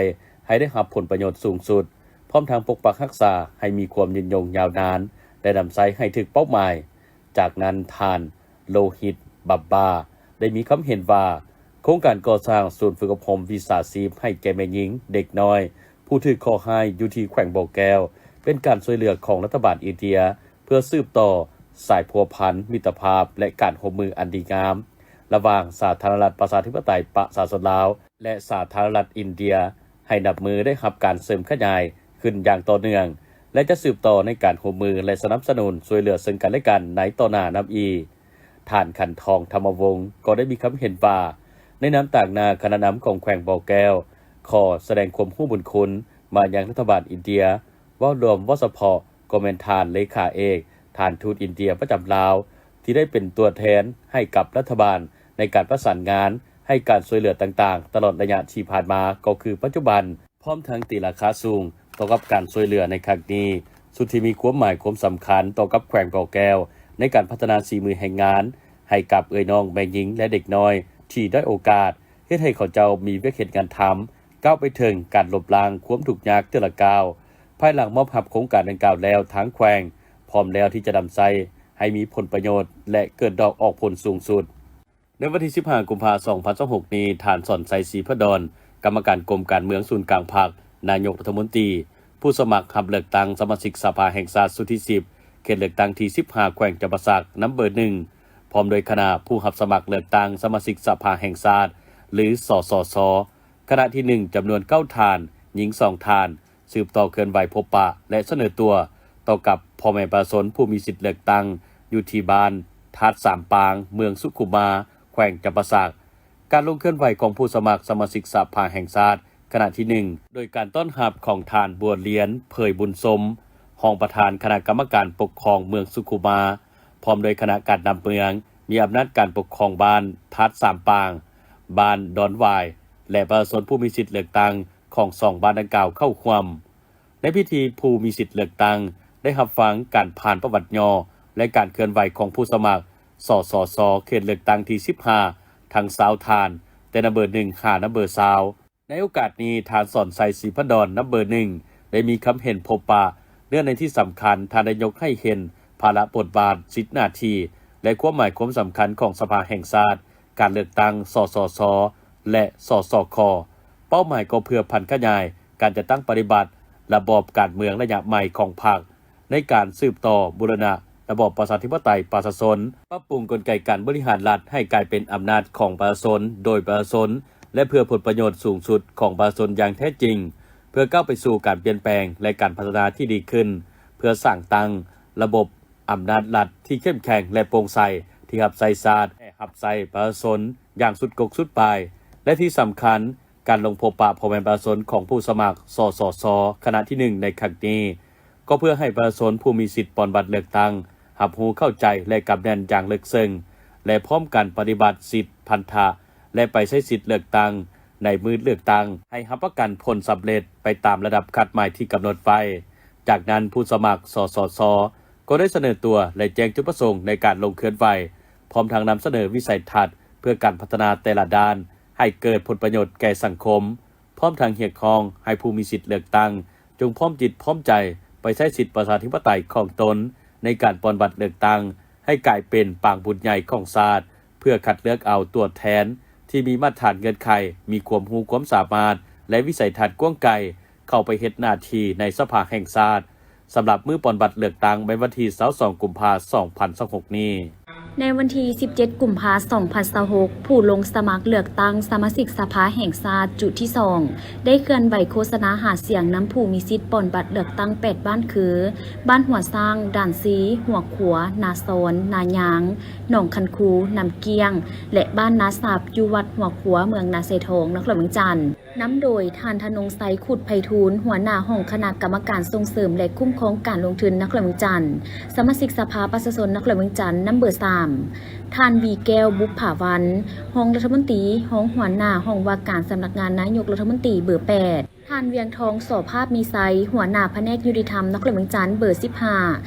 ໃຫ້ໄດ້ຮັບຜົນປະໂຫຍດສູງສຸດ, ພ້ອມທັງປົກປັກຮັກສາໃຫ້ມີຄວາມຍືນຍົງຍາວນານ ແລະ ນຳໃຊ້ໃຫ້ຖືກເປົ້າໝາຍ. ຈາກນັ້ນ, ທ່ານ ໂລຫິດ ບັບບາ ໄດ້ມີຄຳເຫັນວ່າ ໂຄງການກໍ່ສ້າງສູນຝຶກອົບຮົມວິຊາຊີບໃຫ້ແກ່ແມ່ຍິງ, ເດັກນ້ອຍ ຜູ້ຖືກເຄາະຮ້າຍຢູ່ທີ່ແຂວງບໍ່ແກ້ວ ເປັນການຊ່ວຍເຫຼືອຂອງລັດຖະບານອິນເດຍ ເພື່ອສືບຕໍ່ສາຍພົວພັນ, ມິດຕະພາບ ແລະ ການຮ່ວມມືອັນດີງາມ ລະຫວ່າງສາທາລະນະລັດປະຊາທິປະໄຕປະຊາຊົນລາວ ແລະ ສາທາລະນະລັດອິນເດຍ ໃຫ້ນັບມື້ໄດ້ຮັບການເສີມຂະຫຍາຍຂຶ້ນຢ່າງຕໍ່ເນື່ອງ ແລະ ຈະສືບຕໍ່ໃນການຮ່ວມມື ແລະ ສະໜັບສະໜູນຊ່ວຍເຫຼືອເຊິ່ງກັນ ແລະ ກັນໃນຕໍ່ໜ້ານຳອີກ. ທ່ານ ຂັນທອງ ທຳມະວົງ ກໍໄດ້ມີຄຳເຫັນວ່າ ໃນນາມຕາງໜ້າຄະນະນຳຂອງແຂວງບໍ່ແກ້ວ ຂໍສະແດງຄວາມຮູ້ບຸນຄຸນມາຍັງລັດຖະບານອິນເດຍ, ເວົ້າລວມ, ເວົ້າສະເພາະ ກໍແມ່ນທ່ານເລຂາເອກ ສະຖານທູດອິນເດຍປະຈຳລາວ ທີ່ໄດ້ເປັນຕົວແທນໃຫ້ກັບລັດຖະບານໃນການປະສານງານໃຫ້ການຊ່ວຍເຫຼືອຕ່າງໆ ຕະຫຼອດໄລຍະທີ່ຜ່ານມາ ກໍຄືປັດຈຸບັນ, ພ້ອມທັງຕີລາຄາສູງຕໍ່ກັບການຊ່ວຍເຫຼືອໃນຄັ້ງນີ້, ສຸດທີ່ມີຄວາມໝາຍຄວາມສຳຄັນຕໍ່ກັບແຂວງບໍ່ແກ້ວ ໃນການພັດທະນາສີມືແຮງງານໃຫ້ກັບເອື້ອຍນ້ອງແມ່ຍິງ ແລະ ເດັກນ້ອຍທີ່ດ້ອຍໂອກາດ, ເຮັດໃຫ້ເຂົາເຈົ້າມີວຽກເຮັດງານທຳ, ກ້າວໄປເຖິງການລົບລ້າງຄວາມທຸກຍາກເທື່ອລະກ້າວ. ພາຍຫຼັງມອບຮັບໂຄງການດັ່ງກ່າວແລ້ວ, ທາງແຂວງພ້ອມແລ້ວທີ່ຈະນຳໃຊ້ໃຫ້ມີຜົນປະໂຫຍດ ແລະ ເກີດດອກອອກຜົນສູງສຸດ. ໃນວັນທີສິບຫ້າ ກຸມພາ ສອງພັນຊາວຫົກນີ້, ທ່ານ ສອນໄຊ ສີພັນດອນ ກຳມະການກົມການເມືອງສູນກາງພັກ, ນາຍົກລັດຖະມົນຕີ, ຜູ້ສະໝັກຮັບເລືອກຕັ້ງສະມາຊິກສະພາແຫ່ງຊາດຊຸດທີສິບ ເຂດເລືອກຕັ້ງທີສິບຫ້າ ແຂວງຈຳປາສັກ ນຳເບີໜຶ່ງ ພ້ອມດ້ວຍຄະນະຜູ້ຮັບສະໝັກເລືອກຕັ້ງສະມາຊິກສະພາແຫ່ງຊາດ ຫຼື ສສຊ ຄະນະທີໜຶ່ງ ຈຳນວນເກົ້າທ່ານ, ຍິງສອງທ່ານ, ສືບຕໍ່ເຄື່ອນໄຫວພົບປະ ແລະ ສະເໜີຕົວຕໍ່ກັບພໍ່ແມ່ປະຊາຊົນຜູ້ມີສິດເລືອກຕັ້ງ ຢູ່ທີ່ບ້ານທາດສາມປາງ, ເມືອງສຸຂຸມາ, ແຂວງຈຳປາສັກ. ການລົງເຄື່ອນໄຫວຂອງຜູ້ສະໝັກສະມາຊິກສະພາແຫ່ງຊາດ ຄະນະທີໜຶ່ງ ໂດຍການຕ້ອນຮັບຂອງທ່ານ ບົວລຽນ ເຜີຍບຸນຊົມ ຮອງປະທານຄະນະກຳມະການປົກຄອງເມືອງສຸຂຸມາ, ພ້ອມດ້ວຍຄະນະການນຳເມືອງ, ມີອຳນາດການປົກຄອງບ້ານທາດສາມປາງ, ບ້ານດອນຫວາຍ ແລະ ປະຊາຊົນຜູ້ມີສິດເລືອກຕັ້ງຂອງສອງບ້ານດັ່ງກ່າວເຂົ້າຮ່ວມ. ໃນພິທີ, ຜູ້ມີສິດເລືອກຕັ້ງໄດ້ຮັບຟັງການຜ່ານປະຫວັດຫຍໍ້ ແລະ ການເຄື່ອນໄຫວຂອງຜູ້ສະໝັກ ສສຊ ເຂດເລືອກຕັ້ງທີສິບຫ້າ ທັງຊາວທ່ານ, ແຕ່ນຳເບີໜຶ່ງຫານຳເບີຊາວ. ໃນໂອກາດນີ້, ທ່ານ ສອນໄຊ ສີພັນດອນ ນຳເບີໜຶ່ງ ໄດ້ມີຄຳເຫັນພົບປະ. ເນື້ອໃນທີ່ສຳຄັນ, ທ່ານໄດ້ຍົກໃຫ້ເຫັນພາລະບົດບາດ, ສິດໜ້າທີ່ ແລະ ຄວາມໝາຍຄວາມສຳຄັນຂອງສະພາແຫ່ງຊາດ, ການເລືອກຕັ້ງ ສສຊ ແລະ ສສຄ. ເປົ້າໝາຍກໍເພື່ອຜັນຂະຫຍາຍການຈັດຕັ້ງປະຕິບັດລະບອບການເມືອງໄລຍະໃໝ່ຂອງພັກ ໃນການສືບຕໍ່ບູລະນະລະບອບປະຊາທິປະໄຕປະຊາຊົນ, ປັບປຸງກົນໄກການບໍລິຫານລັດໃຫ້ກາຍເປັນອຳນາດຂອງປະຊາຊົນ, ໂດຍປະຊາຊົນ ແລະ ເພື່ອຜົນປະໂຫຍດສູງສຸດຂອງປະຊາຊົນຢ່າງແທ້ຈິງ, ເພື່ອກ້າວໄປສູ່ການປ່ຽນແປງ ແລະ ການພັດທະນາທີ່ດີຂຶ້ນ, ເພື່ອສ້າງຕັ້ງລະບົບອຳນາດລັດທີ່ເຂັ້ມແຂງ ແລະ ໂປ່ງໃສ, ທີ່ຮັບໃຊ້ຊາດ ແລະ ຮັບໃຊ້ປະຊາຊົນຢ່າງສຸດກົກສຸດປາຍ ແລະ ທີ່ສຳຄັນ, ການລົງພົບປະພໍ່ແມ່ປະຊາຊົນຂອງຜູ້ສະໝັກ ສສຊ ຄະນະທີໜຶ່ງ ໃນຄັ້ງນີ້ ກໍເພື່ອໃຫ້ປະຊາຊົນຜູ້ມີສິດປ່ອນບັດເລືອກຕັ້ງ ຮັບຮູ້ເຂົ້າໃຈ ແລະ ກຳແໜ້ນຢ່າງເລິກເຊິ່ງ ແລະ ພ້ອມກັນປະຕິບັດສິດພັນທະ ແລະ ໄປໃຊ້ສິດເລືອກຕັ້ງໃນມື້ເລືອກຕັ້ງ ໃຫ້ຮັບປະກັນຜົນສຳເລັດໄປຕາມລະດັບຄາດໝາຍທີ່ກຳນົດໄວ້. ຈາກນັ້ນ, ຜູ້ສະໝັກ ສສຊ ກໍໄດ້ສະເໜີຕົວ ແລະ ແຈ້ງຈຸດປະສົງໃນການລົງເຄື່ອນໄຫວ, ພ້ອມທັງນຳສະເໜີວິໄສທັດເພື່ອການພັດທະນາແຕ່ລະດ້ານ ໃຫ້ເກີດຜົນປະໂຫຍດແກ່ສັງຄົມ, ພ້ອມທັງຮຽກຮ້ອງໃຫ້ຜູ້ມີສິດເລືອກຕັ້ງ ຈົ່ງພ້ອມຈິດພ້ອມໃຈໄປໃຊ້ສິດປະຊາທິປະໄຕຂອງຕົນ ໃນການປ່ອນບັດເລືອກຕັ້ງ ໃຫ້ກາຍເປັນປາງບຸນໃຫຍ່ຂອງຊາດ ເພື່ອຄັດເລືອກເອົາຕົວແທນ ທີ່ມີມາດຕະຖານເງື່ອນໄຂ, ມີຄວາມຮູ້ຄວາມສາມາດ ແລະ ວິໄສທັດກວ້າງໄກ ເຂົ້າໄປເຮັດໜ້າທີ່ໃນສະພາແຫ່ງຊາດ ສຳລັບມື້ປ່ອນບັດເລືອກຕັ້ງແມ່ນວັນທີຊາວສອງ ກຸມພາ ສອງພັນຊາວຫົກນີ້. ໃນວັນທີສິບເຈັດ ກຸມພາ ສອງພັນຊາວຫົກ, ຜູ້ລົງສະໝັກເລືອກຕັ້ງສະມາຊິກສະພາແຫ່ງຊາດຈຸທີສອງ ໄດ້ເຄື່ອນໄຫວໂຄສະນາຫາສຽງນຳຜູ້ມີສິດປ່ອນບັດເລືອກຕັ້ງແປດບ້ານຄື ບ້ານຫົວຊ້າງ, ດ່ານຊີ, ຫົວຂົວ, ນາຊອນ, ນາຍາງ, ໜອງຄັນຄູ, ນ້ຳກ້ຽງ ແລະ ບ້ານນາສາບ ຢູ່ວັດຫົວຂົວ ເມືອງນາຊາຍທອງ ນະຄອນຫຼວງວຽງຈັນ. ນຳໂດຍທ່ານ ທະນົງໄຊ ຂຸດໄພທູນ ຫົວໜ້າຫ້ອງຄະນະກຳມະການສົ່ງເສີມ ແລະ ຄຸ້ມຄອງການລົງທຶນນະຄອນຫຼວງວຽງຈັນ, ສະມາຊິກສະພາປະຊາຊົນນະຄອນຫຼວງວຽງຈັນ ນຳເບີສາມ, ທ່ານ ວີແກ້ວ ບຸບຜາວັນ ຮອງລັດຖະມົນຕີ, ຮອງຫົວໜ້າຫ້ອງວ່າການສຳນັກງານນາຍົກລັດຖະມົນຕີເບີແປດ, ທ່ານ ວຽງທອງ ສອພາບມີໄຊ ຫົວໜ້າພະແນກຍຸຕິທຳນະຄອນຫຼວງວຽງຈັນເບີສິບຫ້າ,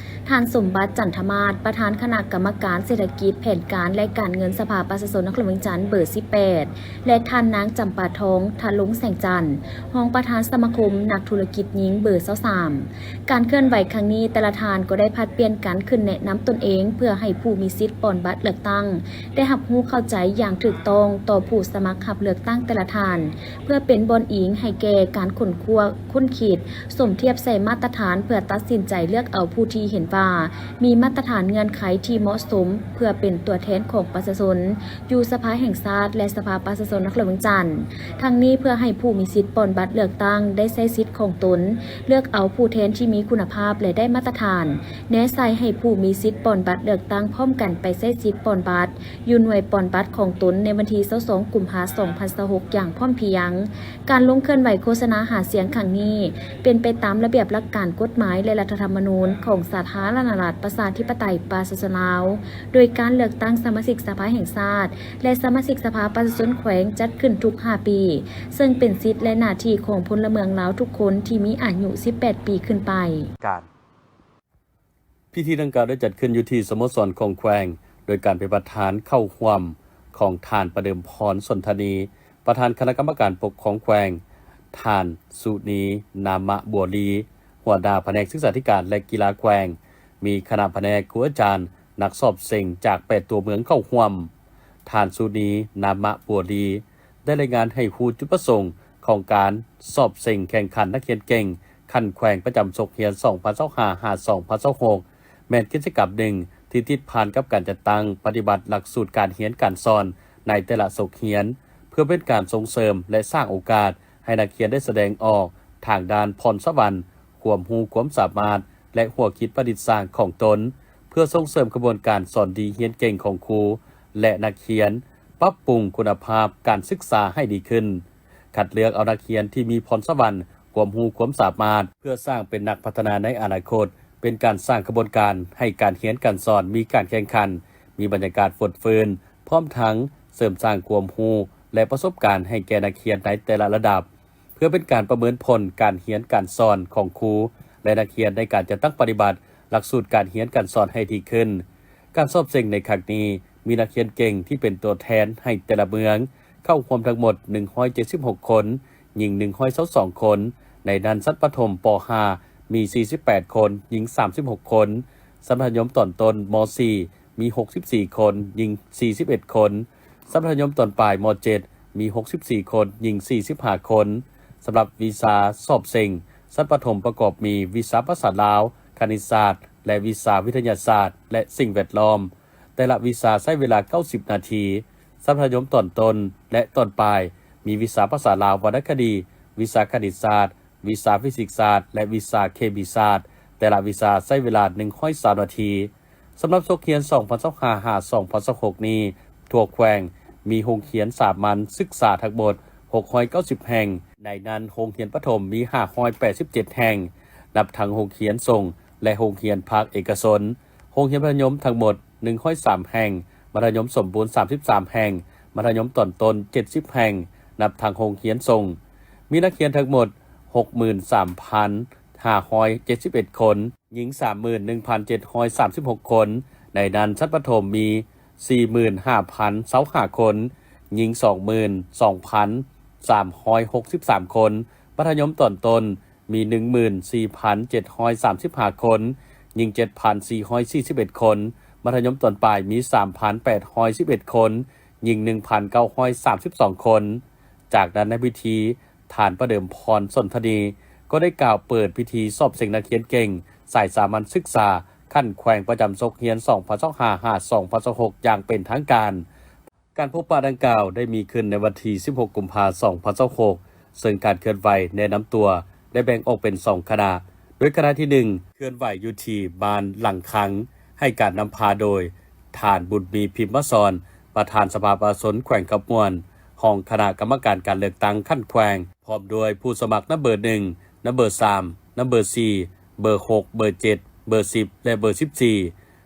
ທ່ານ ສົມບັດ ຈັນທະມາດ ປະທານຄະນະກຳມະການເສດຖະກິດ, ແຜນການ ແລະ ການເງິນສະພາປະຊາຊົນນະຄອນຫຼວງວຽງຈັນເບີສິບແປດ ແລະ ທ່ານນາງ ຈຳປາທອງ ທະລົງແສງຈັນ ຮອງປະທານສະມາຄົມນັກທຸລະກິດຍິງເບີຊາວສາມ. ການເຄື່ອນໄຫວຄັ້ງນີ້ ແຕ່ລະທ່ານກໍໄດ້ຜັດປ່ຽນກັນຂຶ້ນແນະນຳຕົນເອງ ເພື່ອໃຫ້ຜູ້ມີສິດປ່ອນບັດເລືອກຕັ້ງໄດ້ຮັບຮູ້ເຂົ້າໃຈຢ່າງຖືກຕ້ອງຕໍ່ຜູ້ສະໝັກຮັບເລືອກຕັ້ງແຕ່ລະທ່ານ, ເພື່ອເປັນບ່ອນອີງໃຫ້ແກ່ການຄົ້ນຄວ້າຄົ້ນຄິດ, ສົມທຽບໃສ່ມາດຕະຖານເພື່ອຕັດສິນໃຈເລືອກເອົາຜູ້ທີ່ເຫັນວ່າມີມາດຕະຖານເງື່ອນໄຂທີ່ເໝາະສົມ ເພື່ອເປັນຕົວແທນຂອງປະຊາຊົນ ຢູ່ສະພາແຫ່ງຊາດ ແລະ ສະພາປະຊາຊົນນະຄອນຫຼວງວຽງຈັນ. ທັງນີ້ເພື່ອໃຫ້ຜູ້ມີສິດປ່ອນບັດເລືອກຕັ້ງໄດ້ໃຊ້ສິດຂອງຕົນ ເລືອກເອົາຜູ້ແທນທີ່ມີຄຸນນະພາບ ແລະ ໄດ້ມາດຕະຖານ, ແນໃສ່ໃຫ້ຜູ້ມີສິດປ່ອນບັດເລືອກຕັ້ງພ້ອມກັນໄປໃຊ້ສິດປ່ອນບັດ ຢູ່ໜ່ວຍປ່ອນບັດຂອງຕົນໃນວັນທີຊາວສອງ ກຸມພາ ສອງພັນຊາວຫົກ ຢ່າງພ້ອມພຽງ. ການລົງເຄື່ອນໄຫວໂຄສະນາຫາສຽງຄັ້ງນີ້ ເປັນໄປຕາມລະບຽບຫຼັກການກົດໝາຍ ແລະ ລັດຖະທຳມະນູນຂອງສາທາລະນະລັດ ປະຊາທິປະໄຕ ປະຊາຊົນລາວ, ໂດຍການເລືອກຕັ້ງສະມາຊິກສະພາແຫ່ງຊາດ ແລະ ສະມາຊິກສະພາປະຊາຊົນແຂວງຈັດຂຶ້ນທຸກຫ້າປີ, ເຊິ່ງເປັນສິດ ແລະ ໜ້າທີ່ຂອງພົນລະເມືອງລາວທຸກຄົນທີ່ມີອາຍຸສິບແປດປີຂຶ້ນໄປ. ການ ພິທີດັ່ງກ່າວໄດ້ຈັດຂຶ້ນຢູ່ທີ່ສະໂມສອນຂອງແຂວງ, ໂດຍການເປັນປະທານເຂົ້າຮ່ວມຂອງທ່ານ ປະເດີມພອນ ສົນທະນີ ປະທານຄະນະກຳມະການປົກຄອງແຂວງ, ທ່ານ ສຸນີ ນາມະບົວລີ ຫົວໜ້າພະແນກສຶກສາທິການ ແລະ ກິລາແຂວງ, ມີຄະນະພະແນກ, ຄູອາຈານ, ນັກສອບເສັງຈາກແປດຕົວເມືອງເຂົ້າຮ່ວມ. ທ່ານ ສຸນີ ນາມະບົວລີ ໄດ້ລາຍງານໃຫ້ຮູ້ຈຸດປະສົງຂອງການສອບເສັງແຂ່ງຂັນນັກຮຽນເກັ່ງຂັ້ນແຂວງປະຈຳສົກຮຽນ ສອງພັນຊາວຫ້າ ຫາ ສອງພັນຊາວຫົກ ແມ່ນກິດຈະກຳໜຶ່ງທີ່ຕິດພັນກັບການຈັດຕັ້ງປະຕິບັດຫຼັກສູດການຮຽນການສອນໃນແຕ່ລະສົກຮຽນ ເພື່ອເປັນການສົ່ງເສີມ ແລະ ສ້າງໂອກາດໃຫ້ນັກຮຽນໄດ້ສະແດງອອກທາງດ້ານພອນສະຫວັນ, ຄວາມຮູ້ຄວາມສາມາດ ແລະ ຫົວຄິດປະດິດສ້າງຂອງຕົນ, ເພື່ອສົ່ງເສີມຂະບວນການສອນດີຮຽນເກັ່ງຂອງຄູ ແລະ ນັກຮຽນ, ປັບປຸງຄຸນນະພາບການສຶກສາໃຫ້ດີຂຶ້ນ, ຄັດເລືອກເອົານັກຮຽນທີ່ມີພອນສະຫວັນ, ຄວາມຮູ້ຄວາມສາມາດ ເພື່ອສ້າງເປັນນັກພັດທະນາໃນອະນາຄົດ, ເປັນການສ້າງຂະບວນການໃຫ້ການຮຽນການສອນມີການແຂ່ງຂັນ, ມີບັນຍາກາດຟົດຟື້ນ, ພ້ອມທັງເສີມສ້າງຄວາມຮູ້ ແລະ ປະສົບການໃຫ້ແກ່ນັກຮຽນໃນແຕ່ລະລະດັບ. ເພື່ອເປັນການປະເມີນຜົນການຮຽນການສອນຂອງຄູ ແລະ ນັກຮຽນໃນການຈັດຕັ້ງປະຕິບັດຫຼັກສູດການຮຽນການສອນໃຫ້ດີຂຶ້ນ. ການສອບເສັງໃນຄັ້ງນີ້ ມີນັກຮຽນເກັ່ງທີ່ເປັນຕົວແທນໃຫ້ແຕ່ລະເມືອງ ເຂົ້າຮ່ວມທັງໝົດໜຶ່ງຮ້ອຍເຈັດສິບຫົກຄົນ, ຍິງໜຶ່ງຮ້ອຍຊາວສອງຄົນ, ໃນນັ້ນຊັ້ນປະຖົມ ປໍຫ້າ ມີສີ່ສິບແປດຄົນ, ຍິງສາມສິບຫົກຄົນ, ຊັ້ນມັດທະຍົມຕອນຕົ້ນ ມໍສີ່ ມີຫົກສິບສີ່ຄົນ, ຍິງສີ່ສິບເອັດຄົນ, ຊັ້ນມັດທະຍົມຕອນປາຍ ມໍເຈັດ ມີຫົກສິບສີ່ຄົນ, ຍິງສີ່ສິບຫ້າຄົນ. ສຳລັບວິຊາສອບເສັງຊັ້ນປະຖົມປະກອບມີວິຊາພາສາລາວ, ຄະນິດສາດ ແລະ ວິຊາວິທະຍາສາດ ແລະ ສິ່ງແວດລ້ອມ. ແຕ່ລະວິຊາໃຊ້ເວລາເກົ້າສິບນາທີ. ຊັ້ນມັດທະຍົມຕອນຕົ້ນ ແລະ ຕອນປາຍ ມີວິຊາພາສາລາວ, ວັນນະຄະດີ, ວິຊາຄະນິດສາດ, ວິຊາຟີຊິກສາດ ແລະ ວິຊາເຄມີສາດ. ແຕ່ລະວິຊາໃຊ້ເວລາໜຶ່ງຮ້ອຍຊາວນາທີ. ສຳລັບສົກຮຽນສອງພັນຊາວຫ້າ ຫາ ສອງພັນຊາວຫົກນີ້, ທົ່ວແຂວງມີໂຮງຮຽນສາມັນສຶກສາທັງໝົດຫົກຮ້ອຍເກົ້າສິບແຫ່ງ, ໃນນັ້ນໂຮງຮຽນປະຖົມມີຫ້າຮ້ອຍແປດສິບເຈັດແຫ່ງ, ນັບທັງໂຮງຮຽນສົງ ແລະ ໂຮງຮຽນພາກເອກະຊົນ. ໂຮງຮຽນມັດທະຍົມທັງໝົດໜຶ່ງຮ້ອຍສາມແຫ່ງ, ມັດທະຍົມສົມບູນສາມສິບສາມແຫ່ງ, ມັດທະຍົມຕອນຕົ້ນເຈັດສິບແຫ່ງ, ນັບທັງໂຮງຮຽນສົງ. ມີນັກຮຽນທັງໝົດຫົກໝື່ນສາມພັນຫ້າຮ້ອຍເຈັດສິບເອັດຄົນ, ຍິງສາມໝື່ນໜຶ່ງພັນເຈັດຮ້ອຍສາມສິບຫົກຄົນ, ໃນນັ້ນຊັ້ນປະຖົມມີສີ່ໝື່ນຫ້າພັນຊາວຫ້າຄົນ, ຍິງສອງໝື່ນສອງພັນສາມຮ້ອຍຫົກສິບສາມຄົນ, ມັດທະຍົມຕອນຕົ້ນ ມີໜຶ່ງໝື່ນສີ່ພັນເຈັດຮ້ອຍສາມສິບຫ້າຄົນ, ຍິງເຈັດພັນສີ່ຮ້ອຍສີ່ສິບເອັດຄົນ, ມັດທະຍົມຕອນປາຍມີສາມພັນແປດຮ້ອຍສິບເອັດຄົນ, ຍິງໜຶ່ງພັນເກົ້າຮ້ອຍສາມສິບສອງຄົນ. ຈາກນັ້ນໃນພິທີ ທ່ານປະເດີມພອນ ສົນທະນີ ກໍໄດ້ກ່າວເປີດພິທີສອບເສັງນັກຮຽນເກັ່ງສາຍສາມັນສຶກສາຂັ້ນແຂວງປະຈຳສົກຮຽນສອງພັນຊາວຫ້າ ຫາ ສອງພັນຊາວຫົກ ຢ່າງເປັນທາງການ. ການພົບປະດັ່ງກ່າວໄດ້ມີຂຶ້ນໃນວັນທີສິບຫົກ ກຸມພາ ສອງພັນຊາວຫົກ ເຊິ່ງການເຄື່ອນໄຫວແນະນຳຕົວໄດ້ແບ່ງອອກເປັນສອງຄະນະ, ໂດຍຄະນະທີໜຶ່ງເຄື່ອນໄຫວຢູ່ທີ່ບ້ານຫຼັງຄັງ ໃຫ້ການນຳພາໂດຍ ທ່ານ ບຸນມີ ພິມມະສອນ ປະທານສະພາປະຊາຊົນແຂວງຄຳມ່ວນ, ຮອງຄະນະກຳມະການການເລືອກຕັ້ງຂັ້ນແຂວງ, ພ້ອມດ້ວຍຜູ້ສະໝັກນຳເບີໜຶ່ງ, ນຳເບີສາມ, ນຳເບີສີ່, ເບີຫົກ, ເບີເຈັດ, ເບີສິບ ແລະ ເບີສິບສີ່.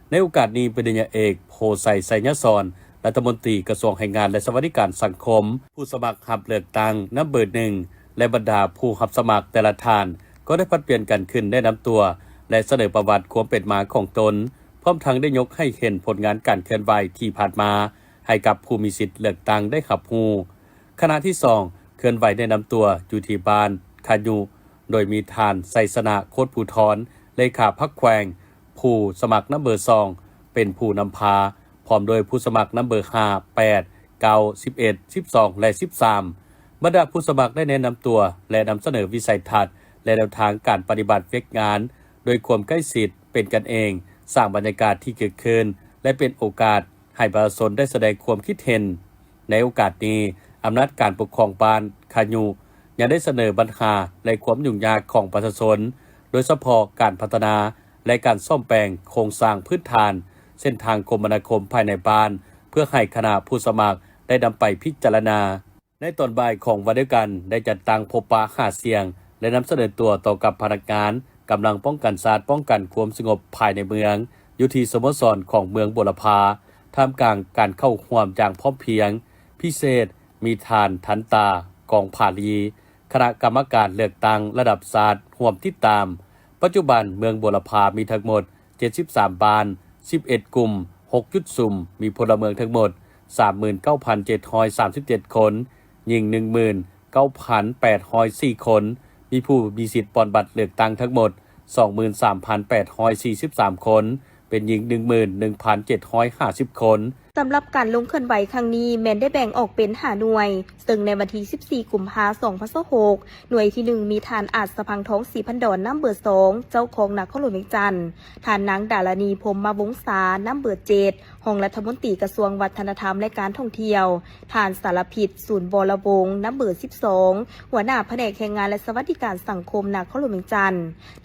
ໃນໂອກາດນີ້ ປະລິນຍາເອກ ໂພໄຊ ໄຊຍະສອນ ລັດຖະມົນຕີກະຊວງແຮງງານ ແລະ ສະຫວັດດີການສັງຄົມ, ຜູ້ສະໝັກຮັບເລືອກຕັ້ງນຳເບີໜຶ່ງ ແລະ ບັນດາຜູ້ຮັບສະໝັກແຕ່ລະທ່ານ ກໍໄດ້ຜັດປ່ຽນກັນຂຶ້ນແນະນຳຕົວ ແລະ ສະເໜີປະຫວັດຄວາມເປັນມາຂອງຕົນ, ພ້ອມທັງໄດ້ຍົກໃຫ້ເຫັນຜົນງານການເຄື່ອນໄຫວທີ່ຜ່ານມາໃຫ້ກັບຜູ້ມີສິດເລືອກຕັ້ງໄດ້ຮັບຮູ້. ຄະນະທີສອງ ເຄື່ອນໄຫວແນະນຳຕົວຢູ່ທີ່ບ້ານຂະຍຸ ໂດຍມີທ່ານ ໄຊຊະນະ ໂຄດພູທອນ ເລຂາພັກແຂວງ, ຜູ້ສະໝັກນຳເບີສອງ ເປັນຜູ້ນຳພາ, ພ້ອມດ້ວຍຜູ້ສະໝັກນຳເບີຫ້າ, ແປດ, ເກົ້າ, ສິບເອັດ, ສິບສອງ ແລະ ສິບສາມ. ບັນດາຜູ້ສະໝັກໄດ້ແນະນຳຕົວ ແລະ ນຳສະເໜີວິໄສທັດ ແລະ ແນວທາງການປະຕິບັດວຽກງານດ້ວຍຄວາມໃກ້ຊິດ, ເປັນກັນເອງ, ສ້າງບັນຍາກາດທີ່ຄຶກຄື້ນ ແລະ ເປັນໂອກາດໃຫ້ປະຊາຊົນໄດ້ສະແດງຄວາມຄິດເຫັນ. ໃນໂອກາດນີ້, ອຳນາດການປົກຄອງບ້ານຂະຍຸ ຍັງໄດ້ສະເໜີບັນຫາ ແລະ ຄວາມຫຍຸ້ງຍາກຂອງປະຊາຊົນ, ໂດຍສະເພາະການພັດທະນາ ແລະ ການສ້ອມແປງໂຄງສ້າງພື້ນຖານ, ເສັ້ນທາງຄົມມະນາຄົມພາຍໃນບ້ານ, ເພື່ອໃຫ້ຄະນະຜູ້ສະໝັກໄດ້ນຳໄປພິຈາລະນາ. ໃນຕອນບ່າຍຂອງວັນດຽວກັນ ໄດ້ຈັດຕັ້ງພົບປະຫາສຽງ ແລະ ນຳສະເໜີຕົວຕໍ່ກັບພະນັກງານກຳລັງປ້ອງກັນຊາດ, ປ້ອງກັນຄວາມສະຫງົບພາຍໃນເມືອງ ຢູ່ທີ່ສະໂມສອນຂອງເມືອງບົວລະພາ, ທ່າມກາງການເຂົ້າຮ່ວມຢ່າງພ້ອມພຽງ. ພິເສດ ມີທ່ານ ທັນຕາ ກອງຜາລີ, ຄະນະກຳມະການເລືອກຕັ້ງລະດັບຊາດຮ່ວມຕິດຕາມ. ປັດຈຸບັນເມືອງບົວລະພາມີທັງໝົດເຈັດສິບສາມບ້ານ, ສິບເອັດກຸ່ມ, ຫົກຈຸດຊຸມ, ມີພົນລະເມືອງທັງໝົດສາມໝື່ນເກົ້າພັນເຈັດຮ້ອຍສາມສິບເຈັດຄົນ, ຍິງໜຶ່ງໝື່ນເກົ້າພັນແປດຮ້ອຍສີ່ຄົນ, ມີຜູ້ມີສິດປ່ອນບັດເລືອກຕັ້ງທັງໝົດສອງໝື່ນສາມພັນແປດຮ້ອຍສີ່ສິບສາມຄົນ, ເປັນຍິງໜຶ່ງໝື່ນໜຶ່ງພັນເຈັດຮ້ອຍຫ້າສິບຄົນ. ສຳລັບການລົງເຄື່ອນໄຫວຄັ້ງນີ້ແມ່ນໄດ້ແບ່ງອອກເປັນຫ້າໜ່ວຍ, ເຊິ່ງໃນວັນທີສິບສີ່ ກຸມພາ ສອງພັນຊາວຫົກ ໜ່ວຍທີໜຶ່ງ ມີທ່ານ ອາດສະພັງທອງ ສີພັນດອນ ນຳເບີສອງ ເຈົ້າຄອງນະຄອນຫຼວງວຽງຈັນ, ທ່ານນາງ ດາລານີ ພົມມະວົງສາ ນຳເບີເຈັດ ຮອງລັດຖະມົນຕີກະຊວງວັດທະນະທຳ ແລະ ການທ່ອງທ່ຽວ, ທ່ານ ສາລະພິດ ສູນວໍລະວົງ ນຳເບີສິບສອງ ຫົວໜ້າພະແນກແຮງງານ ແລະ ສະຫວັດດີການສັງຄົມນະຄອນຫຼວງວຽງຈັນ,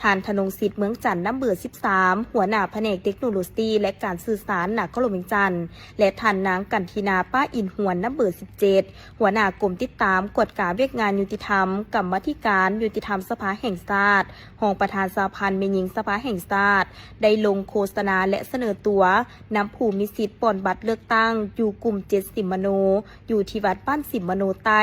ທ່ານ ທະນົງສິດ ເມືອງຈັນ ນຳເບີສິບສາມ ຫົວໜ້າພະແນກເຕັກໂນໂລຊີ ແລະ ການສື່ສານນະຄອນຫຼວງວຽງຈັນ ແລະ ທ່ານນາງ ກັນທິນາ ປ້າອິນຫວນ ນຳເບີສິບເຈັດ ຫົວໜ້າກົມຕິດຕາມກວດກາວຽກງານຍຸຕິທຳ, ກຳມາທິການຍຸຕິທຳສະພາແຫ່ງຊາດ, ຮອງປະທານສະຫະພັນແມ່ຍິງສະພາແຫ່ງຊາດ ໄດ້ລົງໂຄສະນາ ແລະ ສະເໜີຕົວນຳຜູ້ມີສິດປ່ອນບັດເລືອກຕັ້ງຢູ່ກຸ່ມເຈັດ ສິມມະໂນ ຢູ່ທີ່ວັດບ້ານສິມມະໂນໃຕ້,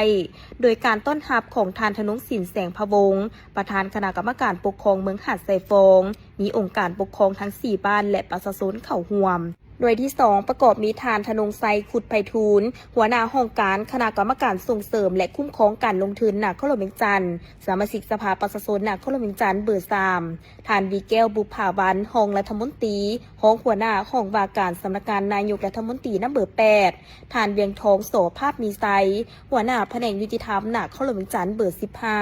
ໂດຍການຕ້ອນຮັບຂອງທ່ານ ທະນົງສິນ ແສງພະວົງ ປະທານຄະນະກຳມະການປົກຄອງເມືອງຫາດຊາຍຟອງ, ມີອົງການປົກຄອງທັງສີ່ບ້ານ ແລະ ປະຊາຊົນເຂົ້າຮ່ວມ. ໜ່ວຍທີສອງ ປະກອບມີທ່ານ ທະນົງໄຊ ຄຸດໄພທູນ ຫົວໜ້າຫ້ອງການຄະນະກຳມະການສົ່ງເສີມ ແລະ ຄຸ້ມຄອງການລົງທຶນນະຄອນຫຼວງວຽງຈັນ, ສະມາຊິກສະພາປະຊາຊົນນະຄອນຫຼວງວຽງຈັນເບີສາມ, ທ່ານ ວີແກ້ວ ບຸບຜາວັນ ຮອງລັດຖະມົນຕີ, ຮອງຫົວໜ້າຫ້ອງວ່າການສຳນັກງານນາຍົກລັດຖະມົນຕີນຳເບີແປດ, ທ່ານ ວຽງທອງ ສໍພາບມີໄຊ ຫົວໜ້າພະແນກຍຸຕິທຳນະຄອນຫຼວງວຽງຈັນເບີສິບຫ້າ,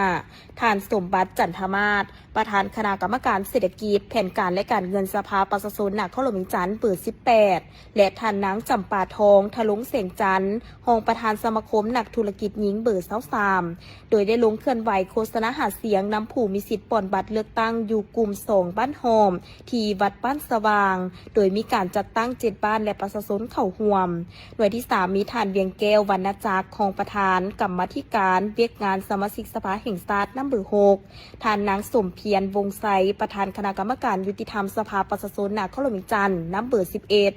ທ່ານ ສົມບັດ ຈັນທະມາດ ປະທານຄະນະກຳມະການເສດຖະກິດ, ແຜນການ ແລະ ການເງິນສະພາປະຊາຊົນນະຄອນຫຼວງວຽງຈັນເບີສິບແປດ ແລະ ທ່ານນາງ ຈຳປາທອງ ທະລົງແສງຈັນ ຮອງປະທານສະມາຄົມນັກທຸລະກິດຍິງເບີຊາວສາມ ໂດຍໄດ້ລົງເຄື່ອນໄຫວໂຄສະນາຫາສຽງນຳຜູ້ມີສິດປ່ອນບັດເລືອກຕັ້ງຢູ່ກຸ່ມສອງບ້ານຫ້ອມ ທີ່ວັດບ້ານສະຫວ່າງ, ໂດຍມີການຈັດຕັ້ງເຈັດບ້ານ ແລະ ປະຊາຊົນເຂົ້າຮ່ວມ. ໜ່ວຍທີສາມ ມີທ່ານ ວຽງແກ້ວ ວັນນະຈັກ ຮອງປະທານກຳມາທິການວຽກງານສະມາຊິກສະພາແຫ່ງຊາດນຳເບີຫົກ, ທ່ານນາງ ສົມພຽນ ວົງໄຊ ປະທານຄະນະກຳມະການຍຸຕິທຳສະພາປະຊາຊົນນະຄອນຫຼວງວຽງຈັນນຳເບີສິບເອັດ,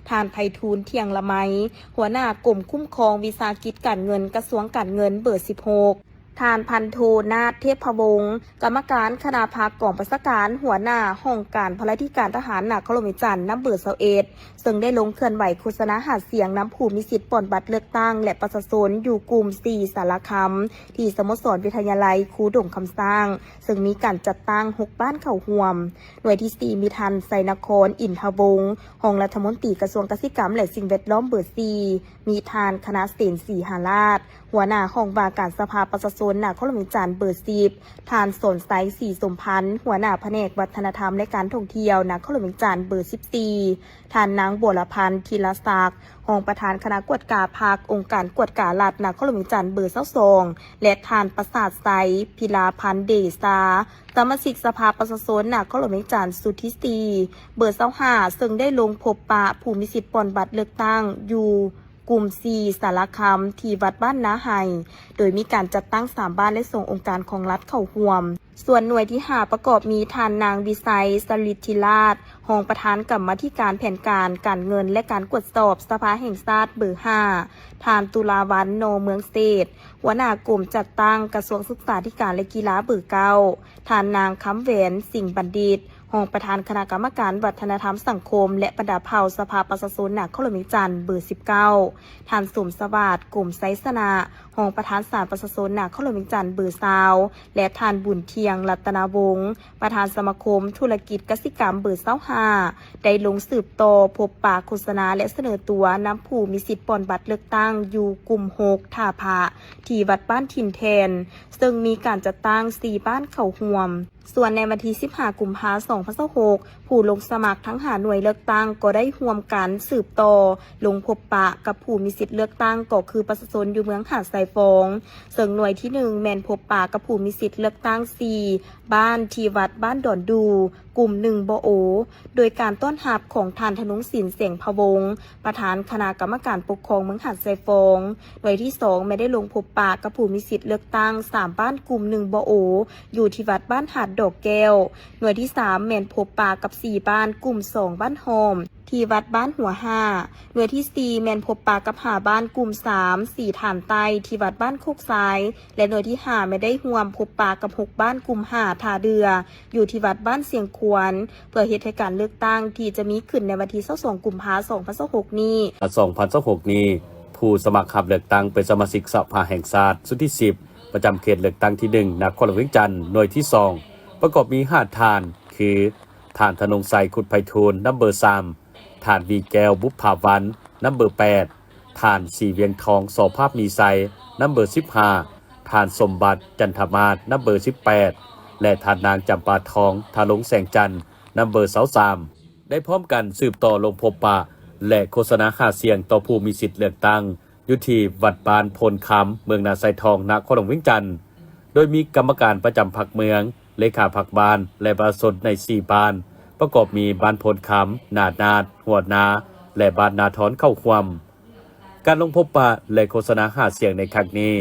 ທ່ານ ໄພທູນ ທ່ຽງລະໄມ ຫົວໜ້າກົມຄຸ້ມຄອງວິສາຫະກິດການເງິນ ກະຊວງການເງິນເບີສິບຫົກ, ທ່ານພັນໂທ ນາດ ເທບພະວົງ ກຳມະການຄະນະພັກກອງບັນຊາການ ຫົວໜ້າຫ້ອງການພະລາທິການທະຫານນະຄອນຫຼວງວຽງຈັນ ນຳເບີຊາວເອັດ ເຊິ່ງໄດ້ລົງເຄື່ອນໄຫວໂຄສະນາຫາສຽງນຳຜູ້ມີສິດປ່ອນບັດເລືອກຕັ້ງ ແລະ ປະຊາຊົນຢູ່ກຸ່ມສີ່ ສາລະຄຳ ທີ່ສະໂມສອນວິທະຍາໄລຄູດົງຄຳຊ້າງ ເຊິ່ງມີການຈັດຕັ້ງຫົກບ້ານເຂົ້າຮ່ວມ. ໜ່ວຍທີສີ່ ມີທ່ານ ໄຊນະຄອນ ອິນທະວົງ ຮອງລັດຖະມົນຕີກະຊວງກະສິກຳ ແລະ ສິ່ງແວດລ້ອມເບີສີ່, ມີທ່ານ ຄະນະເສນ ສີຫາລາດ ຫົວໜ້າຫ້ອງວ່າການສະພາປະຊາຊົນນະຄອນຫຼວງວຽງຈັນເບີສິບ, ທ່ານ ສອນໄຊ ສີສົມພັນ ຫົວໜ້າພະແນກວັດທະນະທຳ ແລະ ການທ່ອງທ່ຽວນະຄອນຫຼວງວຽງຈັນເບີສິບສີ່, ທ່ານນາງ ບົວລະພັນ ທີລະສັກ ຮອງປະທານຄະນະກວດກາພັກ ອົງການກວດກາລັດນະຄອນຫຼວງວຽງຈັນເບີຊາວສອງ ແລະ ທ່ານ ປະສາດໄຊ ພິລາພັນເດຊາ ສະມາຊິກສະພາປະຊາຊົນນະຄອນຫຼວງວຽງຈັນຊຸດທີສີ່ ເບີຊາວຫ້າ ເຊິ່ງໄດ້ລົງພົບປະຜູ້ມີສິດປ່ອນບັດເລືອກຕັ້ງຢູ່ກຸ່ມສີ່ ສາລະຄຳ ທີ່ວັດບ້ານນາໄຮ ໂດຍມີການຈັດຕັ້ງສາມບ້ານ ແລະ ສອງອົງການຂອງລັດເຂົ້າຮ່ວມ. ສ່ວນໜ່ວຍທີຫ້າ ປະກອບມີທ່ານນາງ ວິໄຊ ສະລິດທິລາດ ຮອງປະທານກຳມາທິການແຜນການ ການເງິນ ແລະ ການກວດສອບສະພາແຫ່ງຊາດເບີຫ້າ, ທ່ານ ຕຸລາວັນ ນອ ເມືອງເສດ ຫົວໜ້າກົມຈັດຕັ້ງກະຊວງສຶກສາທິການ ແລະ ກິລາເບີເກົ້າ, ທ່ານນາງ ຄຳແຫວນ ສິງບັນດິດ ຮອງປະທານຄະນະກຳມະການວັດທະນະທຳສັງຄົມ ແລະ ບັນດາເຜົ່າສະພາປະຊາຊົນນະຄອນຫຼວງວຽງຈັນເບີສິບເກົ້າ, ທ່ານ ສົມສະຫວາດ ກົມໄຊຊະນະ ຮອງປະທານສານປະຊາຊົນນະຄອນຫຼວງວຽງຈັນເບີຊາວ ແລະ ທ່ານ ບຸນທ່ຽງ ລັດຕະນະວົງ ປະທານສະມາຄົມທຸລະກິດກະສິກຳເບີຊາວຫ້າ ໄດ້ລົງສືບຕໍ່ພົບປະໂຄສະນາ ແລະ ສະເໜີຕົວນຳຜູ້ມີສິດປ່ອນບັດເລືອກຕັ້ງຢູ່ກຸ່ມຫົກ ທ່າພະ ທີ່ວັດບ້ານຖິ່ນແທ່ນ ເຊິ່ງມີການຈັດຕັ້ງສີ່ບ້ານເຂົ້າຮ່ວມ. ສ່ວນໃນວັນທີສິບຫ້າ ກຸມພາ ສອງພັນຊາວຫົກ ຜູ້ລົງສະໝັກທັງຫ້າໜ່ວຍເລືອກຕັ້ງກໍໄດ້ຮ່ວມກັນສືບຕໍ່ລົງພົບປະກັບຜູ້ມີສິດເລືອກຕັ້ງ ກໍຄືປະຊາຊົນຢູ່ເມືອງຫາດຊາຍຟອງ, ເຊິ່ງໜ່ວຍທີໜຶ່ງ ແມ່ນພົບປະກັບຜູ້ມີສິດເລືອກຕັ້ງສີ່ບ້ານ ທີ່ວັດບ້ານດອນດູ ກຸ່ມໜຶ່ງ ບໍ່ໂອ ໂດຍການຕ້ອນຮັບຂອງທ່ານ ທະນົງສິນ ແສງພະວົງ ປະທານຄະນະກຳມະການປົກຄອງເມືອງຫາດຊາຍຟອງ. ໜ່ວຍທີສອງ ແມ່ນໄດ້ລົງພົບປະກັບຜູ້ມີສິດເລືອກຕັ້ງສາມບ້ານ ກຸ່ມໜຶ່ງ ບໍ່ໂອ ຢູ່ທີ່ວັດບ້ານຫາດດອກແກ້ວ. ໜ່ວຍທີສາມ ແມ່ນພົບປະກັບສີ່ບ້ານ ກຸ່ມສອງ ບ້ານຫ້ອມ ທີ່ວັດບ້ານຫົວຫ້າ. ໜ່ວຍທີສີ່ ແມ່ນພົບປະກັບຫ້າບ້ານ ກຸ່ມສາມ ສີ່ຖານໃຕ້ ທີ່ວັດບ້ານໂຄກຊາຍ ແລະ ໜ່ວຍທີຫ້າ ແມ່ນໄດ້ຮ່ວມພົບປະກັບຫົກບ້ານ ກຸ່ມຫ້າ ທ່າເດື່ອ ຢູ່ທີ່ວັດບ້ານຊຽງຄວນ ເພື່ອເຮັດໃຫ້ການເລືອກຕັ້ງທີ່ຈະມີຂຶ້ນໃນວັນທີຊາວສອງ ກຸມພາ ສອງພັນຊາວຫົກນີ້ ສອງພັນຊາວຫົກນີ້ ຜູ້ສະໝັກຮັບເລືອກຕັ້ງເປັນສະມາຊິກສະພາແຫ່ງຊາດຊຸດທີສິບ ປະຈຳເຂດເລືອກຕັ້ງທີໜຶ່ງ ນະຄອນຫຼວງວຽງຈັນ ໜ່ວຍທີສອງ ປະກອບມີຫ້າທ່ານ ຄື ທ່ານ ທະນົງໄຊ ຄຸດໄພທູນ ນຳເບີສາມ, ທ່ານ ວີແກ້ວ ບຸບຜາວັນ ນຳເບີແປດ, ທ່ານ ສີວຽງທອງ ສໍພາບມີໄຊ ນຳເບີສິບຫ້າ, ທ່ານ ສົມບັດ ຈັນທະມາດ ນຳເບີສິບແປດ ແລະ ທ່ານນາງ ຈຳປາທອງ ທະລົງແສງຈັນ ນຳເບີຊາວສາມ ໄດ້ພ້ອມກັນສືບຕໍ່ລົງພົບປະ ແລະ ໂຄສະນາຫາສຽງຕໍ່ຜູ້ມີສິດເລືອກຕັ້ງ ຢູ່ທີ່ວັດບ້ານໂພນຄຳ ເມືອງນາຊາຍທອງ ນະຄອນຫຼວງວຽງຈັນ, ໂດຍມີກຳມະການປະຈຳພັກເມືອງ, ເລຂາພັກບ້ານ ແລະ ປະຊາຊົນໃນສີ່ບ້ານ ປະກອບມີບ້ານໂພນຄຳ, ນານາດ, ຫົວນາ ແລະ ບ້ານນາທອນ ເຂົ້າຮ່ວມ. ການລົງພົບປະ ແລະ ໂຄສະນາຫາສຽງໃນຄັ້ງນີ້,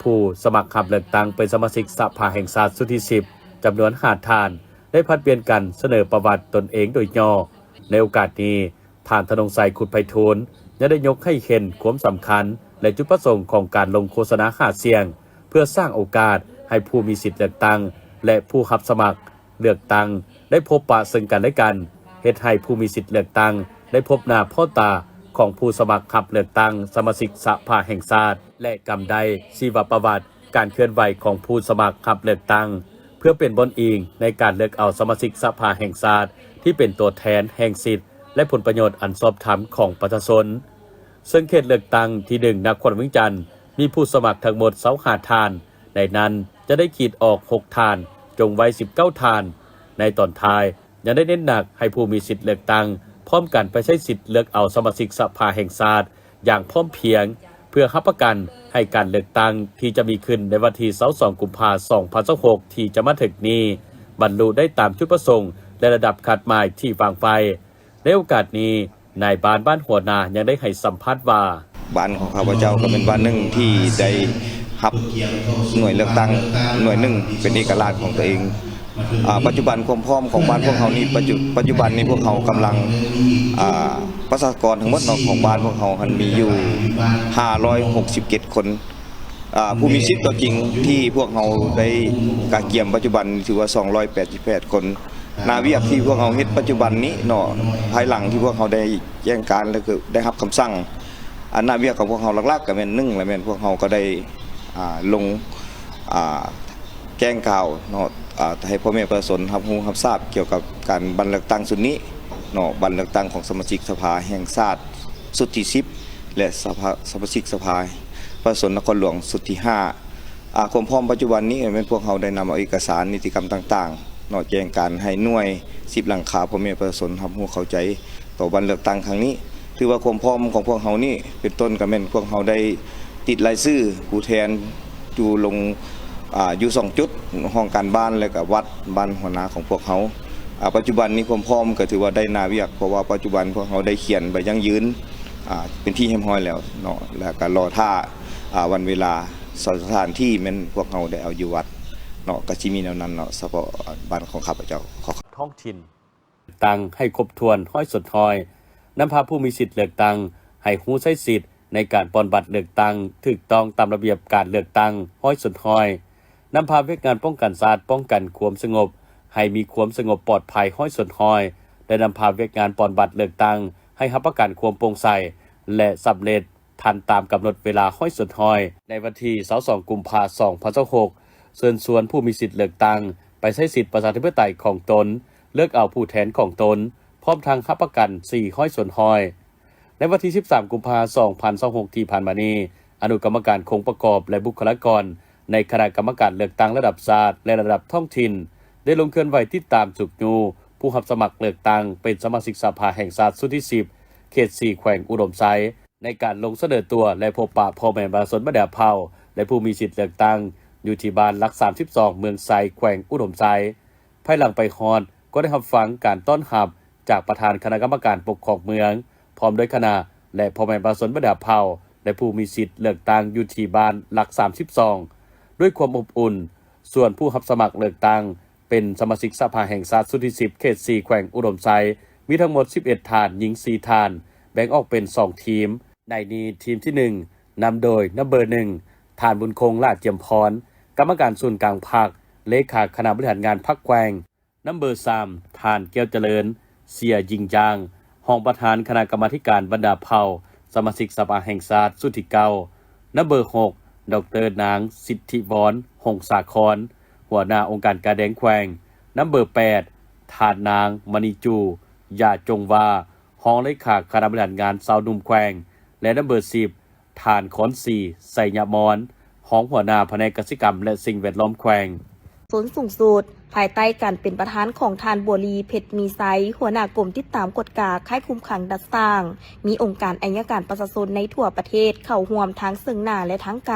ຜູ້ສະໝັກຮັບເລືອກຕັ້ງເປັນສະມາຊິກສະພາແຫ່ງຊາດຊຸດທີສິບ ຈຳນວນຫ້າທ່ານ ໄດ້ຜັດປ່ຽນກັນສະເໜີປະຫວັດຕົນເອງໂດຍຫຍໍ້. ໃນໂອກາດນີ້, ທ່ານ ທະນົງໄຊ ຄຸດໄພທູນ ຍັງໄດ້ຍົກໃຫ້ເຫັນຄວາມສຳຄັນ ແລະ ຈຸດປະສົງຂອງການລົງໂຄສະນາຫາສຽງ ເພື່ອສ້າງໂອກາດໃຫ້ຜູ້ມີສິດເລືອກຕັ້ງ ແລະ ຜູ້ຮັບສະໝັກເລືອກຕັ້ງໄດ້ພົບປະເຊິ່ງກັນ ແລະ ກັນ, ເຮັດໃຫ້ຜູ້ມີສິດເລືອກຕັ້ງໄດ້ພົບໜ້າພໍ້ຕາຂອງຜູ້ສະໝັກຮັບເລືອກຕັ້ງສະມາຊິກສະພາແຫ່ງຊາດ ແລະ ກຳໄດ້ຊີວະປະຫວັດການເຄື່ອນໄຫວຂອງຜູ້ສະໝັກຮັບເລືອກຕັ້ງ ເພື່ອເປັນບ່ອນອີງໃນການເລືອກເອົາສະມາຊິກສະພາແຫ່ງຊາດທີ່ເປັນຕົວແທນແຫ່ງສິດ ແລະ ຜົນປະໂຫຍດອັນຊອບທຳຂອງປະຊາຊົນ. ເຊິ່ງເຂດເລືອກຕັ້ງທີໜຶ່ງ ນະຄອນຫຼວງວຽງຈັນ ມີຜູ້ສະໝັກທັງໝົດຊາວຫ້າທ່ານ, ໃນນັ້ນຈະໄດ້ຂີດອອກຫົກທ່ານ, ຈົງໄວ້ສິບເກົ້າທ່ານ. ໃນຕອນທ້າຍ ຍັງໄດ້ເນັ້ນໜັກໃຫ້ຜູ້ມີສິດເລືອກຕັ້ງ ພ້ອມກັນໄປໃຊ້ສິດເລືອກເອົາສະມາຊິກສະພາແຫ່ງຊາດຢ່າງພ້ອມພຽງ ເພື່ອຮັບປະກັນໃຫ້ການເລືອກຕັ້ງທີ່ຈະມີຂຶ້ນໃນວັນທີຊາວສອງ ກຸມພາ ສອງພັນຊາວຫົກ ທີ່ຈະມາເຖິງນີ້ ບັນລຸໄດ້ຕາມຈຸດປະສົງ ແລະ ລະດັບຄາດໝາຍທີ່ວາງໄວ້. ໃນໂອກາດນີ້, ນາຍບ້ານບ້ານຫົວນາຍັງໄດ້ໃຫ້ສຳພາດວ່າ, ບ້ານຂອງຂ້າພະເຈົ້າກໍເປັນບ້ານໜຶ່ງທີ່ໄດ້ຮັບໜ່ວຍເລືອກຕັ້ງໜ່ວຍໜຶ່ງເປັນເອກະລາດຂອງຕົວເອງ. ອາ, ປັດຈຸບັນຄວາມພ້ອມຂອງບ້ານພວກເຮົານີ້, ປັດຈຸ, ປັດຈຸບັນນີ້ພວກເຮົາກຳລັງ, ອາ, ປະຊາກອນທັງໝົດເນາະ ຂອງບ້ານພວກເຮົາຫັ້ນມີຢູ່ຫ້າຮ້ອຍຫົກສິບເຈັດຄົນ. ອ່າ ຜູ້ມີສິດຕົວຈິງທີ່ພວກເຮົາໄດ້ກະກຽມປັດຈຸບັນຖືວ່າສອງຮ້ອຍແປດສິບແປດຄົນ. ໜ້າວຽກທີ່ພວກເຮົາເຮັດປັດຈຸບັນນີ້ເນາະ, ພາຍຫຼັງທີ່ພວກເຮົາໄດ້ແຈ້ງການ ແລະ ກໍໄດ້ຮັບຄຳສັ່ງ, ອັນໜ້າວຽກຂອງພວກເຮົາຫຼັກໆກໍແມ່ນ ໜຶ່ງ ລະແມ່ນພວກເຮົາກໍໄດ້ ອ່າ ລົງ ອ່າ ແຈ້ງຂ່າວເນາະ ອ່າ ໃຫ້ພໍ່ແມ່ປະຊາຊົນຮັບຮູ້ຮັບຊາບກ່ຽວກັບການບັດເລືອກຕັ້ງຊຸດນີ້ເນາະ, ບັດເລືອກຕັ້ງຂອງສະມາຊິກສະພາແຫ່ງຊາດຊຸດທີສິບ ແລະ ສະພາ ສະມາຊິກສະພາປະຊາຊົນນະຄອນຫຼວງຊຸດທີຫ້າ. ອ່າ ຄວາມພ້ອມປັດຈຸບັນນີ້ແມ່ນພວກເຮົາໄດ້ນຳເອົາເອກະສານນິຕິກຳຕ່າງໆເນາະ ແຈ້ງການໃຫ້ໜ່ວຍສິບຫຼັງຄາພໍ່ແມ່ປະຊາຊົນຮັບຮູ້ເຂົ້າໃຈຕໍ່ບັດເລືອກຕັ້ງຄັ້ງນີ້. ຖືວ່າຄວາມພ້ອມຂອງພວກເຮົານີ້ ເປັນຕົ້ນກໍແມ່ນພວກເຮົາໄດ້ຕິດລາຍຊື່ຜູ້ແທນຢູ່ລົງ ອ່າ ຢູ່ສອງຈຸດ, ຫ້ອງການບ້ານ ແລະ ກໍວັດບ້ານຫົວໜ້າຂອງພວກເຮົາ. ອ່າ ປັດຈຸບັນນີ້ຄວາມພ້ອມກໍຖືວ່າໄດ້ໜ້າວຽກ, ເພາະວ່າປັດຈຸບັນພວກເຮົາໄດ້ຂຽນໃບຢັ້ງຢືນ ອ່າ ເປັນທີ່ຮຽບຮ້ອຍແລ້ວເນາະ, ແລ້ວກໍລໍຖ້າ ອ່າ ວັນເວລາ ສະຖານທີ່ແມ່ນພວກເຮົາໄດ້ເອົາຢູ່ວັດເນາະ, ກໍຊິມີແນວນັ້ນເນາະ ສະເພາະບ້ານຂອງຂ້າພະເຈົ້າ. ທ້ອງຖິ່ນ ຕັ້ງໃຫ້ຄົບຖ້ວນຮ້ອຍສ່ວນຮ້ອຍ, ນຳພາຜູ້ມີສິດເລືອກຕັ້ງໃຫ້ຮູ້ໃຊ້ສິດໃນການປ່ອນບັດເລືອກຕັ້ງຖືກຕ້ອງຕາມລະບຽບການເລືອກຕັ້ງຮ້ອຍສ່ວນຮ້ອຍ, ນຳພາວຽກງານປ້ອງກັນຊາດ, ປ້ອງກັນຄວາມສະຫງົບໃຫ້ມີຄວາມສະຫງົບປອດໄພຮ້ອຍສ່ວນຮ້ອຍ, ແລະ ນຳພາວຽກງານປ່ອນບັດເລືອກຕັ້ງໃຫ້ຮັບປະກັນຄວາມໂປ່ງໃສ ແລະ ສຳເລັດ ທັນຕາມກຳນົດເວລາຮ້ອຍສ່ວນຮ້ອຍ. ໃນວັນທີຊາວສອງ ກຸມພາ ສອງພັນຊາວຫົກ ເຊີນຊວນຜູ້ມີສິດເລືອກຕັ້ງໄປໃຊ້ສິດປະຊາທິປະໄຕຂອງຕົນ, ເລືອກເອົາຜູ້ແທນຂອງຕົນ, ພ້ອມທັງຮັບປະກັນສີ່ຮ້ອຍສ່ວນຮ້ອຍ. ໃນວັນທີສິບສາມ ກຸມພາ ສອງພັນຊາວຫົກ ທີ່ຜ່ານມານີ້, ອະນຸກຳມະການຄົງປະກອບ ແລະ ບຸກຄະລາກອນໃນຄະນະກຳມະການເລືອກຕັ້ງລະດັບຊາດ ແລະ ລະດັບທ້ອງຖິ່ນ ໄດ້ລົງເຄື່ອນໄຫວຕິດຕາມຊຸກຍູ້ຜູ້ຮັບສະໝັກເລືອກຕັ້ງເປັນສະມາຊິກສະພາແຫ່ງຊາດຊຸດທີສິບ ເຂດສີ່ ແຂວງອຸດົມໄຊ ໃນການລົງສະເໜີຕົວ ແລະ ພົບປະພໍ່ແມ່ປະຊາຊົນບັນດາເຜົ່າ ແລະ ຜູ້ມີສິດເລືອກຕັ້ງ ຢູ່ທີ່ບ້ານຫຼັກສາມສິບສອງ ເມືອງໄຊ ແຂວງອຸດົມໄຊ. ພາຍຫຼັງໄປຮອດ ກໍໄດ້ຮັບຟັງການຕ້ອນຮັບຈາກປະທານຄະນະກຳມະການປົກຄອງເມືອງ ພ້ອມດ້ວຍຄະນະ ແລະ ພໍ່ແມ່ປະຊາຊົນບັນດາເຜົ່າ ແລະ ຜູ້ມີສິດເລືອກຕັ້ງຢູ່ທີ່ບ້ານຫຼັກສາມສິບສອງ ດ້ວຍຄວາມອົບອຸ່ນ. ສ່ວນຜູ້ຮັບສະໝັກເລືອກຕັ້ງ ເປັນສະມາຊິກສະພາແຫ່ງຊາດຊຸດທີສິບ ເຂດສີ່ ແຂວງອຸດົມໄຊ ມີທັງໝົດສິບເອັດທ່ານ, ຍິງສີ່ທ່ານ, ແບ່ງອອກເປັນສອງທີມ. ໃນນີ້ ທີມທີໜຶ່ງ ນຳໂດຍ ນຳເບີໜຶ່ງ ທ່ານ ບຸນຄົງ ຫຼ້າຈຽມພອນ ກຳມະການສູນກາງພັກ, ເລຂາຄະນະບໍລິຫານງານພັກແຂວງ, ນຳເບີສາມ ທ່ານ ແກ້ວຈະເລີນ ເຊຍ ຍິງຢາງ ຮອງປະທານຄະນະກຳມາທິການບັນດາເຜົ່າ ສະມາຊິກສະພາແຫ່ງຊາດຊຸດທີເກົ້າ, ນຳເບີຫົກ ດອກເຕີ ນາງ ສິດທິວອນ ຫົງສາຄອນ ຫົວໜ້າອົງການກາແດງແຂວງ, ນຳເບີແປດ ທ່ານນາງ ມະນີຈູ ຢາຈົງວາ ຮອງເລຂາຄະນະບໍລິຫານງານຊາວໜຸ່ມແຂວງ ແລະ ນຳເບີສິບ ທ່ານ ຄອນສີ ໄຊຍະມອນ ຮອງຫົວໜ້າພະແນກກະສິກຳ ແລະ ສິ່ງແວດລ້ອມແຂວງ. ສົນສູງສຸດ ພາຍໃຕ້ການເປັນປະທານຂອງທ່ານ ບົວລີ ເພັດມີໄຊ ຫົວໜ້າກົມຕິດຕາມກວດກາຄ້າຍຄຸມຂັງດັດສ້າງ, ມີອົງການໄອຍະການປະຊາຊົນໃນທົ່ວປະເທດເຂົ້າຮ່ວມທັງເຊິ່ງໜ້າ ແລະ ທາງໄກ.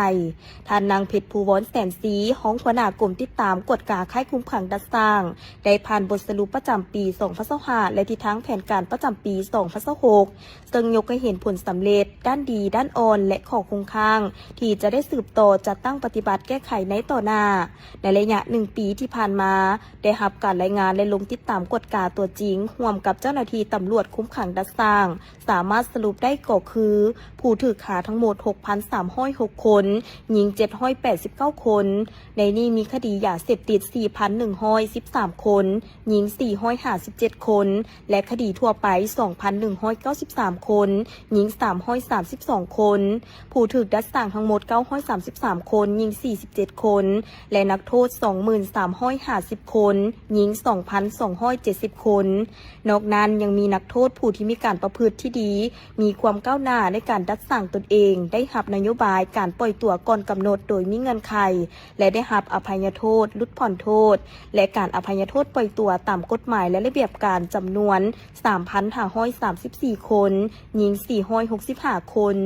ທ່ານນາງ ເພັດພູວອນ ແສນສີ ຮອງຫົວໜ້າກົມຕິດຕາມກວດກາຄ້າຍຄຸມຂັງດັດສ້າງ ໄດ້ຜ່ານບົດສະຫຼຸບປະຈຳປີສອງພັນຊາວຫ້າ ແລະ ທິດທາງແຜນການປະຈຳປີສອງພັນຊາວຫົກ ເຊິ່ງຍົກໃຫ້ເຫັນຜົນສຳເລັດດ້ານດີ, ດ້ານອ່ອນ ແລະ ຂໍ້ຄົງຄ້າງທີ່ຈະໄດ້ສືບຕໍ່ຈັດຕັ້ງປະຕິບັດແກ້ໄຂໃນຕໍ່ໜ້າ. ໃນໄລຍະໜຶ່ງປີທີ່ຜ່ານມາ, ໄດ້ຮັບການລາຍງານ ແລະ ລົງຕິດຕາມກວດກາຕົວຈິງ ຮ່ວມກັບເຈົ້າໜ້າທີ່ຕຳຫຼວດຄຸມຂັງດັດສ້າງ, ສາມາດສະຫຼຸບໄດ້ກໍຄື ຜູ້ຖືກຫາທັງໝົດຫົກພັນສາມຮ້ອຍຫົກຄົນ, ຍິງເຈັດຮ້ອຍແປດສິບເກົ້າຄົນ, ໃນນີ້ມີຄະດີຢາເສບຕິດສີ່ພັນໜຶ່ງຮ້ອຍສິບສາມຄົນ, ຍິງສີ່ຮ້ອຍຫ້າສິບເຈັດຄົນ ແລະ ຄະດີທົ່ວໄປສອງພັນໜຶ່ງຮ້ອຍເກົ້າສິບສາມຄົນ, ຍິງສາມຮ້ອຍສາມສິບສອງຄົນ, ຜູ້ຖືກດັດສ້າງທັງໝົດເກົ້າຮ້ອຍສາມສິບສາມຄົນ, ຍິງສີ່ສິບເຈັດຄົນ ແລະ ນັກໂທດສອງໝື່ນສາມຮ້ອຍຫ້າສິບຄົນ, ຍິງສອງພັນສອງຮ້ອຍເຈັດສິບຄົນ. ນອກນັ້ນຍັງມີນັກໂທດຜູ້ທີ່ມີການປະພຶດທີ່ດີ, ມີຄວາມກ້າວໜ້າໃນການດັດສ້າງຕົນເອງ, ໄດ້ຮັບນະໂຍບາຍການປ່ອຍຕົວກ່ອນກຳນົດໂດຍມີເງື່ອນໄຂ ແລະ ໄດ້ຮັບອະໄພຍະໂທດ, ຫຼຸດຜ່ອນໂທດ ແລະ ການອະໄພຍະໂທດປ່ອຍຕົວຕາມກົດໝາຍ ແລະ ລະບຽບການ ຈຳນວນສາມພັນຫ້າຮ້ອຍສາມສິບສີ່ຄົນ, ຍິງສີ່ຮ້ອຍຫົກສິບຫ້າຄົນ.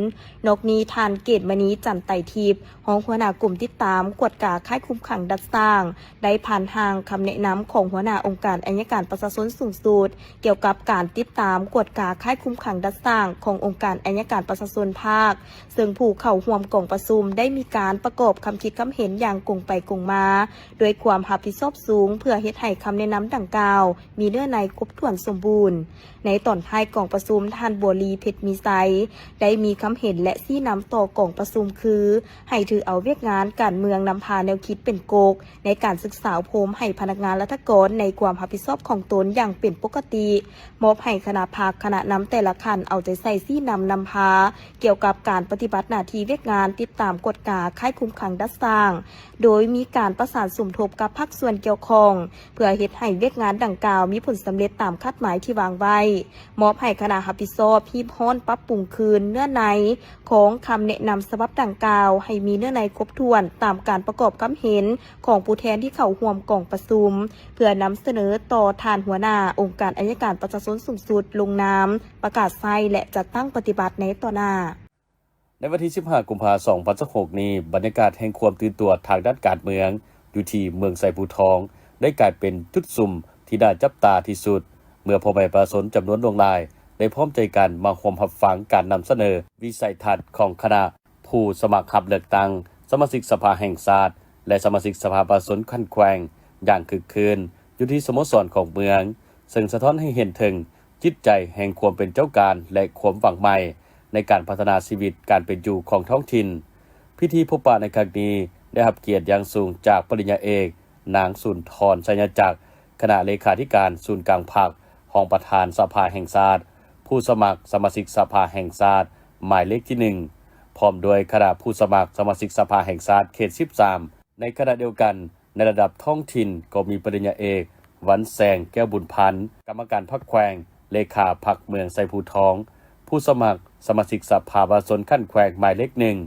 ນອກນີ້ ທ່ານ ເກດມະນີ ຈັນໄຕທິບ ຮອງຫົວໜ້າກົມຕິດຕາມກວດກາຄ້າຍຄຸມຂັງດັດສ້າງ ໄດ້ຜ່ານຮ່າງ ຄຳແນະນຳຂອງຫົວໜ້າອົງການໄອຍະການປະຊາຊົນສູງສຸດ ກ່ຽວກັບການຕິດຕາມກວດກາຄ້າຍຄຸມຂັງດັດສ້າງຂອງອົງການໄອຍະການປະຊາຊົນພາກ, ເຊິ່ງຜູ້ເຂົ້າຮ່ວມກອງປະຊຸມໄດ້ມີການປະກອບຄຳຄິດຄຳເຫັນຢ່າງກົງໄປກົງມາ ດ້ວຍຄວາມຮັບຜິດຊອບສູງ ເພື່ອເຮັດໃຫ້ຄຳແນະນຳດັ່ງກ່າວມີເນື້ອໃນຄົບຖ້ວນສົມບູນ. ໃນຕອນທ້າຍກອງປະຊຸມ, ທ່ານ ບົວລີ ເພັດມີໄຊ ໄດ້ມີຄຳເຫັນ ແລະ ຊີ້ນຳຕໍ່ກອງປະຊຸມຄື ໃຫ້ຖືເອົາວຽກງານການເມືອງນຳພາແນວຄິດເປັນກົກ ໃນການສຶກສາອົບຮົມໃຫ້ພະນັກງານລັດຖະກອນໃນຄວາມຮັບຜິດຊອບຂອງຕົນຢ່າງເປັນປົກກະຕິ, ມອບໃຫ້ຄະນະພັກ, ຄະນະນຳແຕ່ລະຂັ້ນເອົາໃຈໃສ່ຊີ້ນຳນຳພາ ກ່ຽວກັບການປະຕິບັດໜ້າທີ່ວຽກງານຕິດຕາມກວດກາຄ້າຍຄຸມຂັງດັດສ້າງ, ໂດຍມີການປະສານສົມທົບກັບພາກສ່ວນກ່ຽວຂ້ອງ ເພື່ອເຮັດໃຫ້ວຽກງານດັ່ງກ່າວມີຜົນສຳເລັດຕາມຄາດໝາຍທີ່ວາງໄວ້. ມອບໃຫ້ຄະນະຮັບຜິດຊອບຮີບຮ້ອນປັບປຸງຄືນເນື້ອໃນຂອງຄຳແນະນຳສະບັບດັ່ງກ່າວ ໃຫ້ມີເນື້ອໃນຄົບຖ້ວນຕາມການປະກອບຄຳເຫັນຂອງຜູ້ແທນທີ່ເຂົ້າຮ່ວມກອງປະຊຸມ ເພື່ອນຳສະເໜີຕໍ່ທ່ານຫົວໜ້າອົງການໄອຍະການປະຊາຊົນສູງສຸດລົງນາມປະກາດໃຊ້ ແລະ ຈັດຕັ້ງປະຕິບັດໃນຕໍ່ໜ້າ. ໃນວັນທີສິບຫ້າ ກຸມພາ ສອງພັນຊາວຫົກນີ້, ບັນຍາກາດແຫ່ງຄວາມຕື່ນຕົວທາງດ້ານການເມືອງຢູ່ທີ່ເມືອງໄຊພູທອງ ໄດ້ກາຍເປັນຈຸດຊຸມທີ່ໜ້າຈັບຕາທີ່ສຸດ ເມື່ອພໍ່ແມ່ປະຊາຊົນຈຳນວນຫຼວງຫຼາຍ ໄດ້ພ້ອມໃຈກັນມາຮ່ວມຮັບຟັງການນຳສະເໜີວິໄສທັດຂອງຄະນະຜູ້ສະໝັກຮັບເລືອກຕັ້ງສະມາຊິກສະພາແຫ່ງຊາດ ແລະ ສະມາຊິກສະພາປະຊາຊົນຂັ້ນແຂວງຢ່າງຄຶກຄື້ນ ຢູ່ທີ່ສະໂມສອນຂອງເມືອງ, ເຊິ່ງສະທ້ອນໃຫ້ເຫັນເຖິງ ຈິດໃຈແຫ່ງຄວາມເປັນເຈົ້າການ ແລະ ຄວາມຫວັງໃໝ່ໃນການພັດທະນາຊີວິດການເປັນຢູ່ຂອງທ້ອງຖິ່ນ. ພິທີພົບປະໃນຄັ້ງນີ້ໄດ້ຮັບກຽດຢ່າງສູງຈາກປະລິນຍາເອກ ນາງ ສຸນທອນ ໄຊຍະຈັກ ຄະນະເລຂາທິການສູນກາງພັກ, ຮອງປະທານສະພາແຫ່ງຊາດ, ຜູ້ສະໝັກສະມາຊິກສະພາແຫ່ງຊາດໝາຍເລກທີໜຶ່ງ ພ້ອມດ້ວຍຄະນະຜູ້ສະໝັກສະມາຊິກສະພາແຫ່ງຊາດເຂດສິບສາມ. ໃນຂະນະດຽວກັນ, ໃນລະດັບທ້ອງຖິ່ນກໍມີປະລິນຍາເອກ ວັນແສງ ແກ້ວບຸນພັນ ກຳມະການພັກແຂວງ, ເລຂາພັກເມືອງໄຊພູທອງ, ຜູ້ສະໝັກສະມາຊິກສະພາປະຊາຊົນຂັ້ນແຂວງໝາຍເລກໜຶ່ງ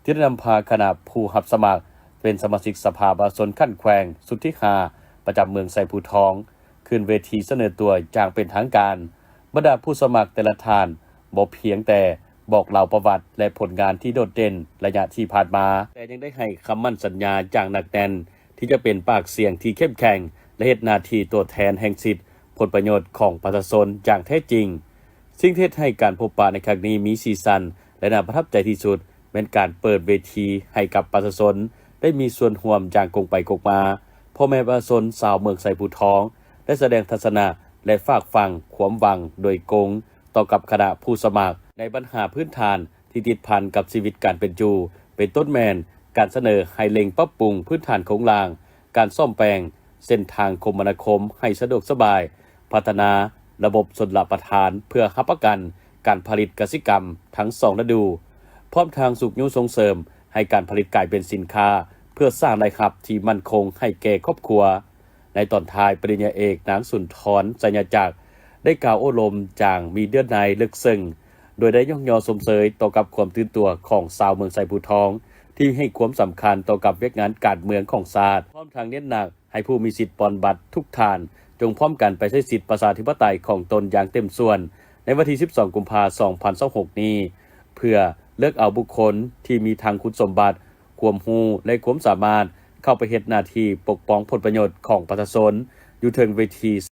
ທີ່ໄດ້ນຳພາຄະນະຜູ້ຮັບສະໝັກເປັນສະມາຊິກສະພາປະຊາຊົນຂັ້ນແຂວງຊຸດທີຫ້າ ປະຈຳເມືອງໄຊພູທອງ ຂຶ້ນເວທີສະເໜີຕົວຢ່າງເປັນທາງການ. ບັນດາຜູ້ສະໝັກແຕ່ລະທ່ານບໍ່ພຽງແຕ່ ບອກເລົ່າປະຫວັດ ແລະ ຜົນງານທີ່ໂດດເດັ່ນໄລຍະທີ່ຜ່ານມາ, ແຕ່ຍັງໄດ້ໃຫ້ຄຳໝັ້ນສັນຍາຢ່າງໜັກແໜ້ນ ທີ່ຈະເປັນປາກສຽງທີ່ເຂັ້ມແຂງ ແລະ ເຮັດໜ້າທີ່ຕົວແທນແຫ່ງສິດຜົນປະໂຫຍດຂອງປະຊາຊົນຢ່າງແທ້ຈິງ. ສິ່ງທີ່ເຮັດໃຫ້ການພົບປະໃນຄັ້ງນີ້ມີສີສັນ ແລະ ໜ້າປະທັບໃຈທີ່ສຸດ ແມ່ນການເປີດເວທີໃຫ້ກັບປະຊາຊົນໄດ້ມີສ່ວນຮ່ວມຢ່າງກົງໄປກົງມາ. ພໍ່ແມ່ປະຊາຊົນຊາວເມືອງໄຊພູທອງ ໄດ້ສະແດງທັດສະນະ ແລະ ຝາກຝັງຄວາມຫວັງໂດຍກົງ ຕໍ່ກັບຄະນະຜູ້ສະໝັກໃນບັນຫາພື້ນຖານທີ່ຕິດພັນກັບຊີວິດການເປັນຢູ່, ເປັນຕົ້ນແມ່ນການສະເໜີໃຫ້ເລັ່ງປັບປຸງພື້ນຖານໂຄງລ່າງ, ການສ້ອມແປງເສັ້ນທາງຄົມມະນາຄົມໃຫ້ສະດວກສະບາຍ, ພັດທະນາລະບົບຊົນລະປະທານເພື່ອຮັບປະກັນການຜະລິດກະສິກຳທັງສອງລະດູ, ພ້ອມທັງຊຸກຍູ້ສົ່ງເສີມໃຫ້ການຜະລິດກາຍເປັນສິນຄ້າ ເພື່ອສ້າງລາຍຮັບທີ່ໝັ້ນຄົງໃຫ້ແກ່ຄອບຄົວ. ໃນຕອນທ້າຍ, ປະລິນຍາເອກ ນາງ ສຸນທອນ ໄຊຍະຈັກ ໄດ້ກ່າວໂອ້ລົມຢ່າງມີເນື້ອໃນເລິກເຊິ່ງ, ໂດຍໄດ້ຍ້ອງຍໍຊົມເຊີຍຕໍ່ກັບຄວາມຕື່ນຕົວຂອງຊາວເມືອງໄຊພູທອງ ທີ່ໃຫ້ຄວາມສຳຄັນຕໍ່ກັບວຽກງານການເມືອງຂອງຊາດ, ພ້ອມທັງເນັ້ນໜັກໃຫ້ຜູ້ມີສິດປ່ອນບັດທຸກທ່ານ ຈົ່ງພ້ອມກັນໄປໃຊ້ສິດປະຊາທິປະໄຕຂອງຕົນຢ່າງເຕັມສ່ວນ ໃນວັນທີສິບສອງ ກຸມພາ ສອງພັນຊາວຫົກນີ້ ເພື່ອເລືອກເອົາບຸກຄົນທີ່ມີທັງຄຸນສົມບັດ, ຄວາມຮູ້ ແລະ ຄວາມສາມາດ ເຂົ້າໄປເຮັດໜ້າທີ່ປົກປ້ອງຜົນປະໂຫຍດຂອງປະຊາຊົນຢູ່ເທິງເວທີ.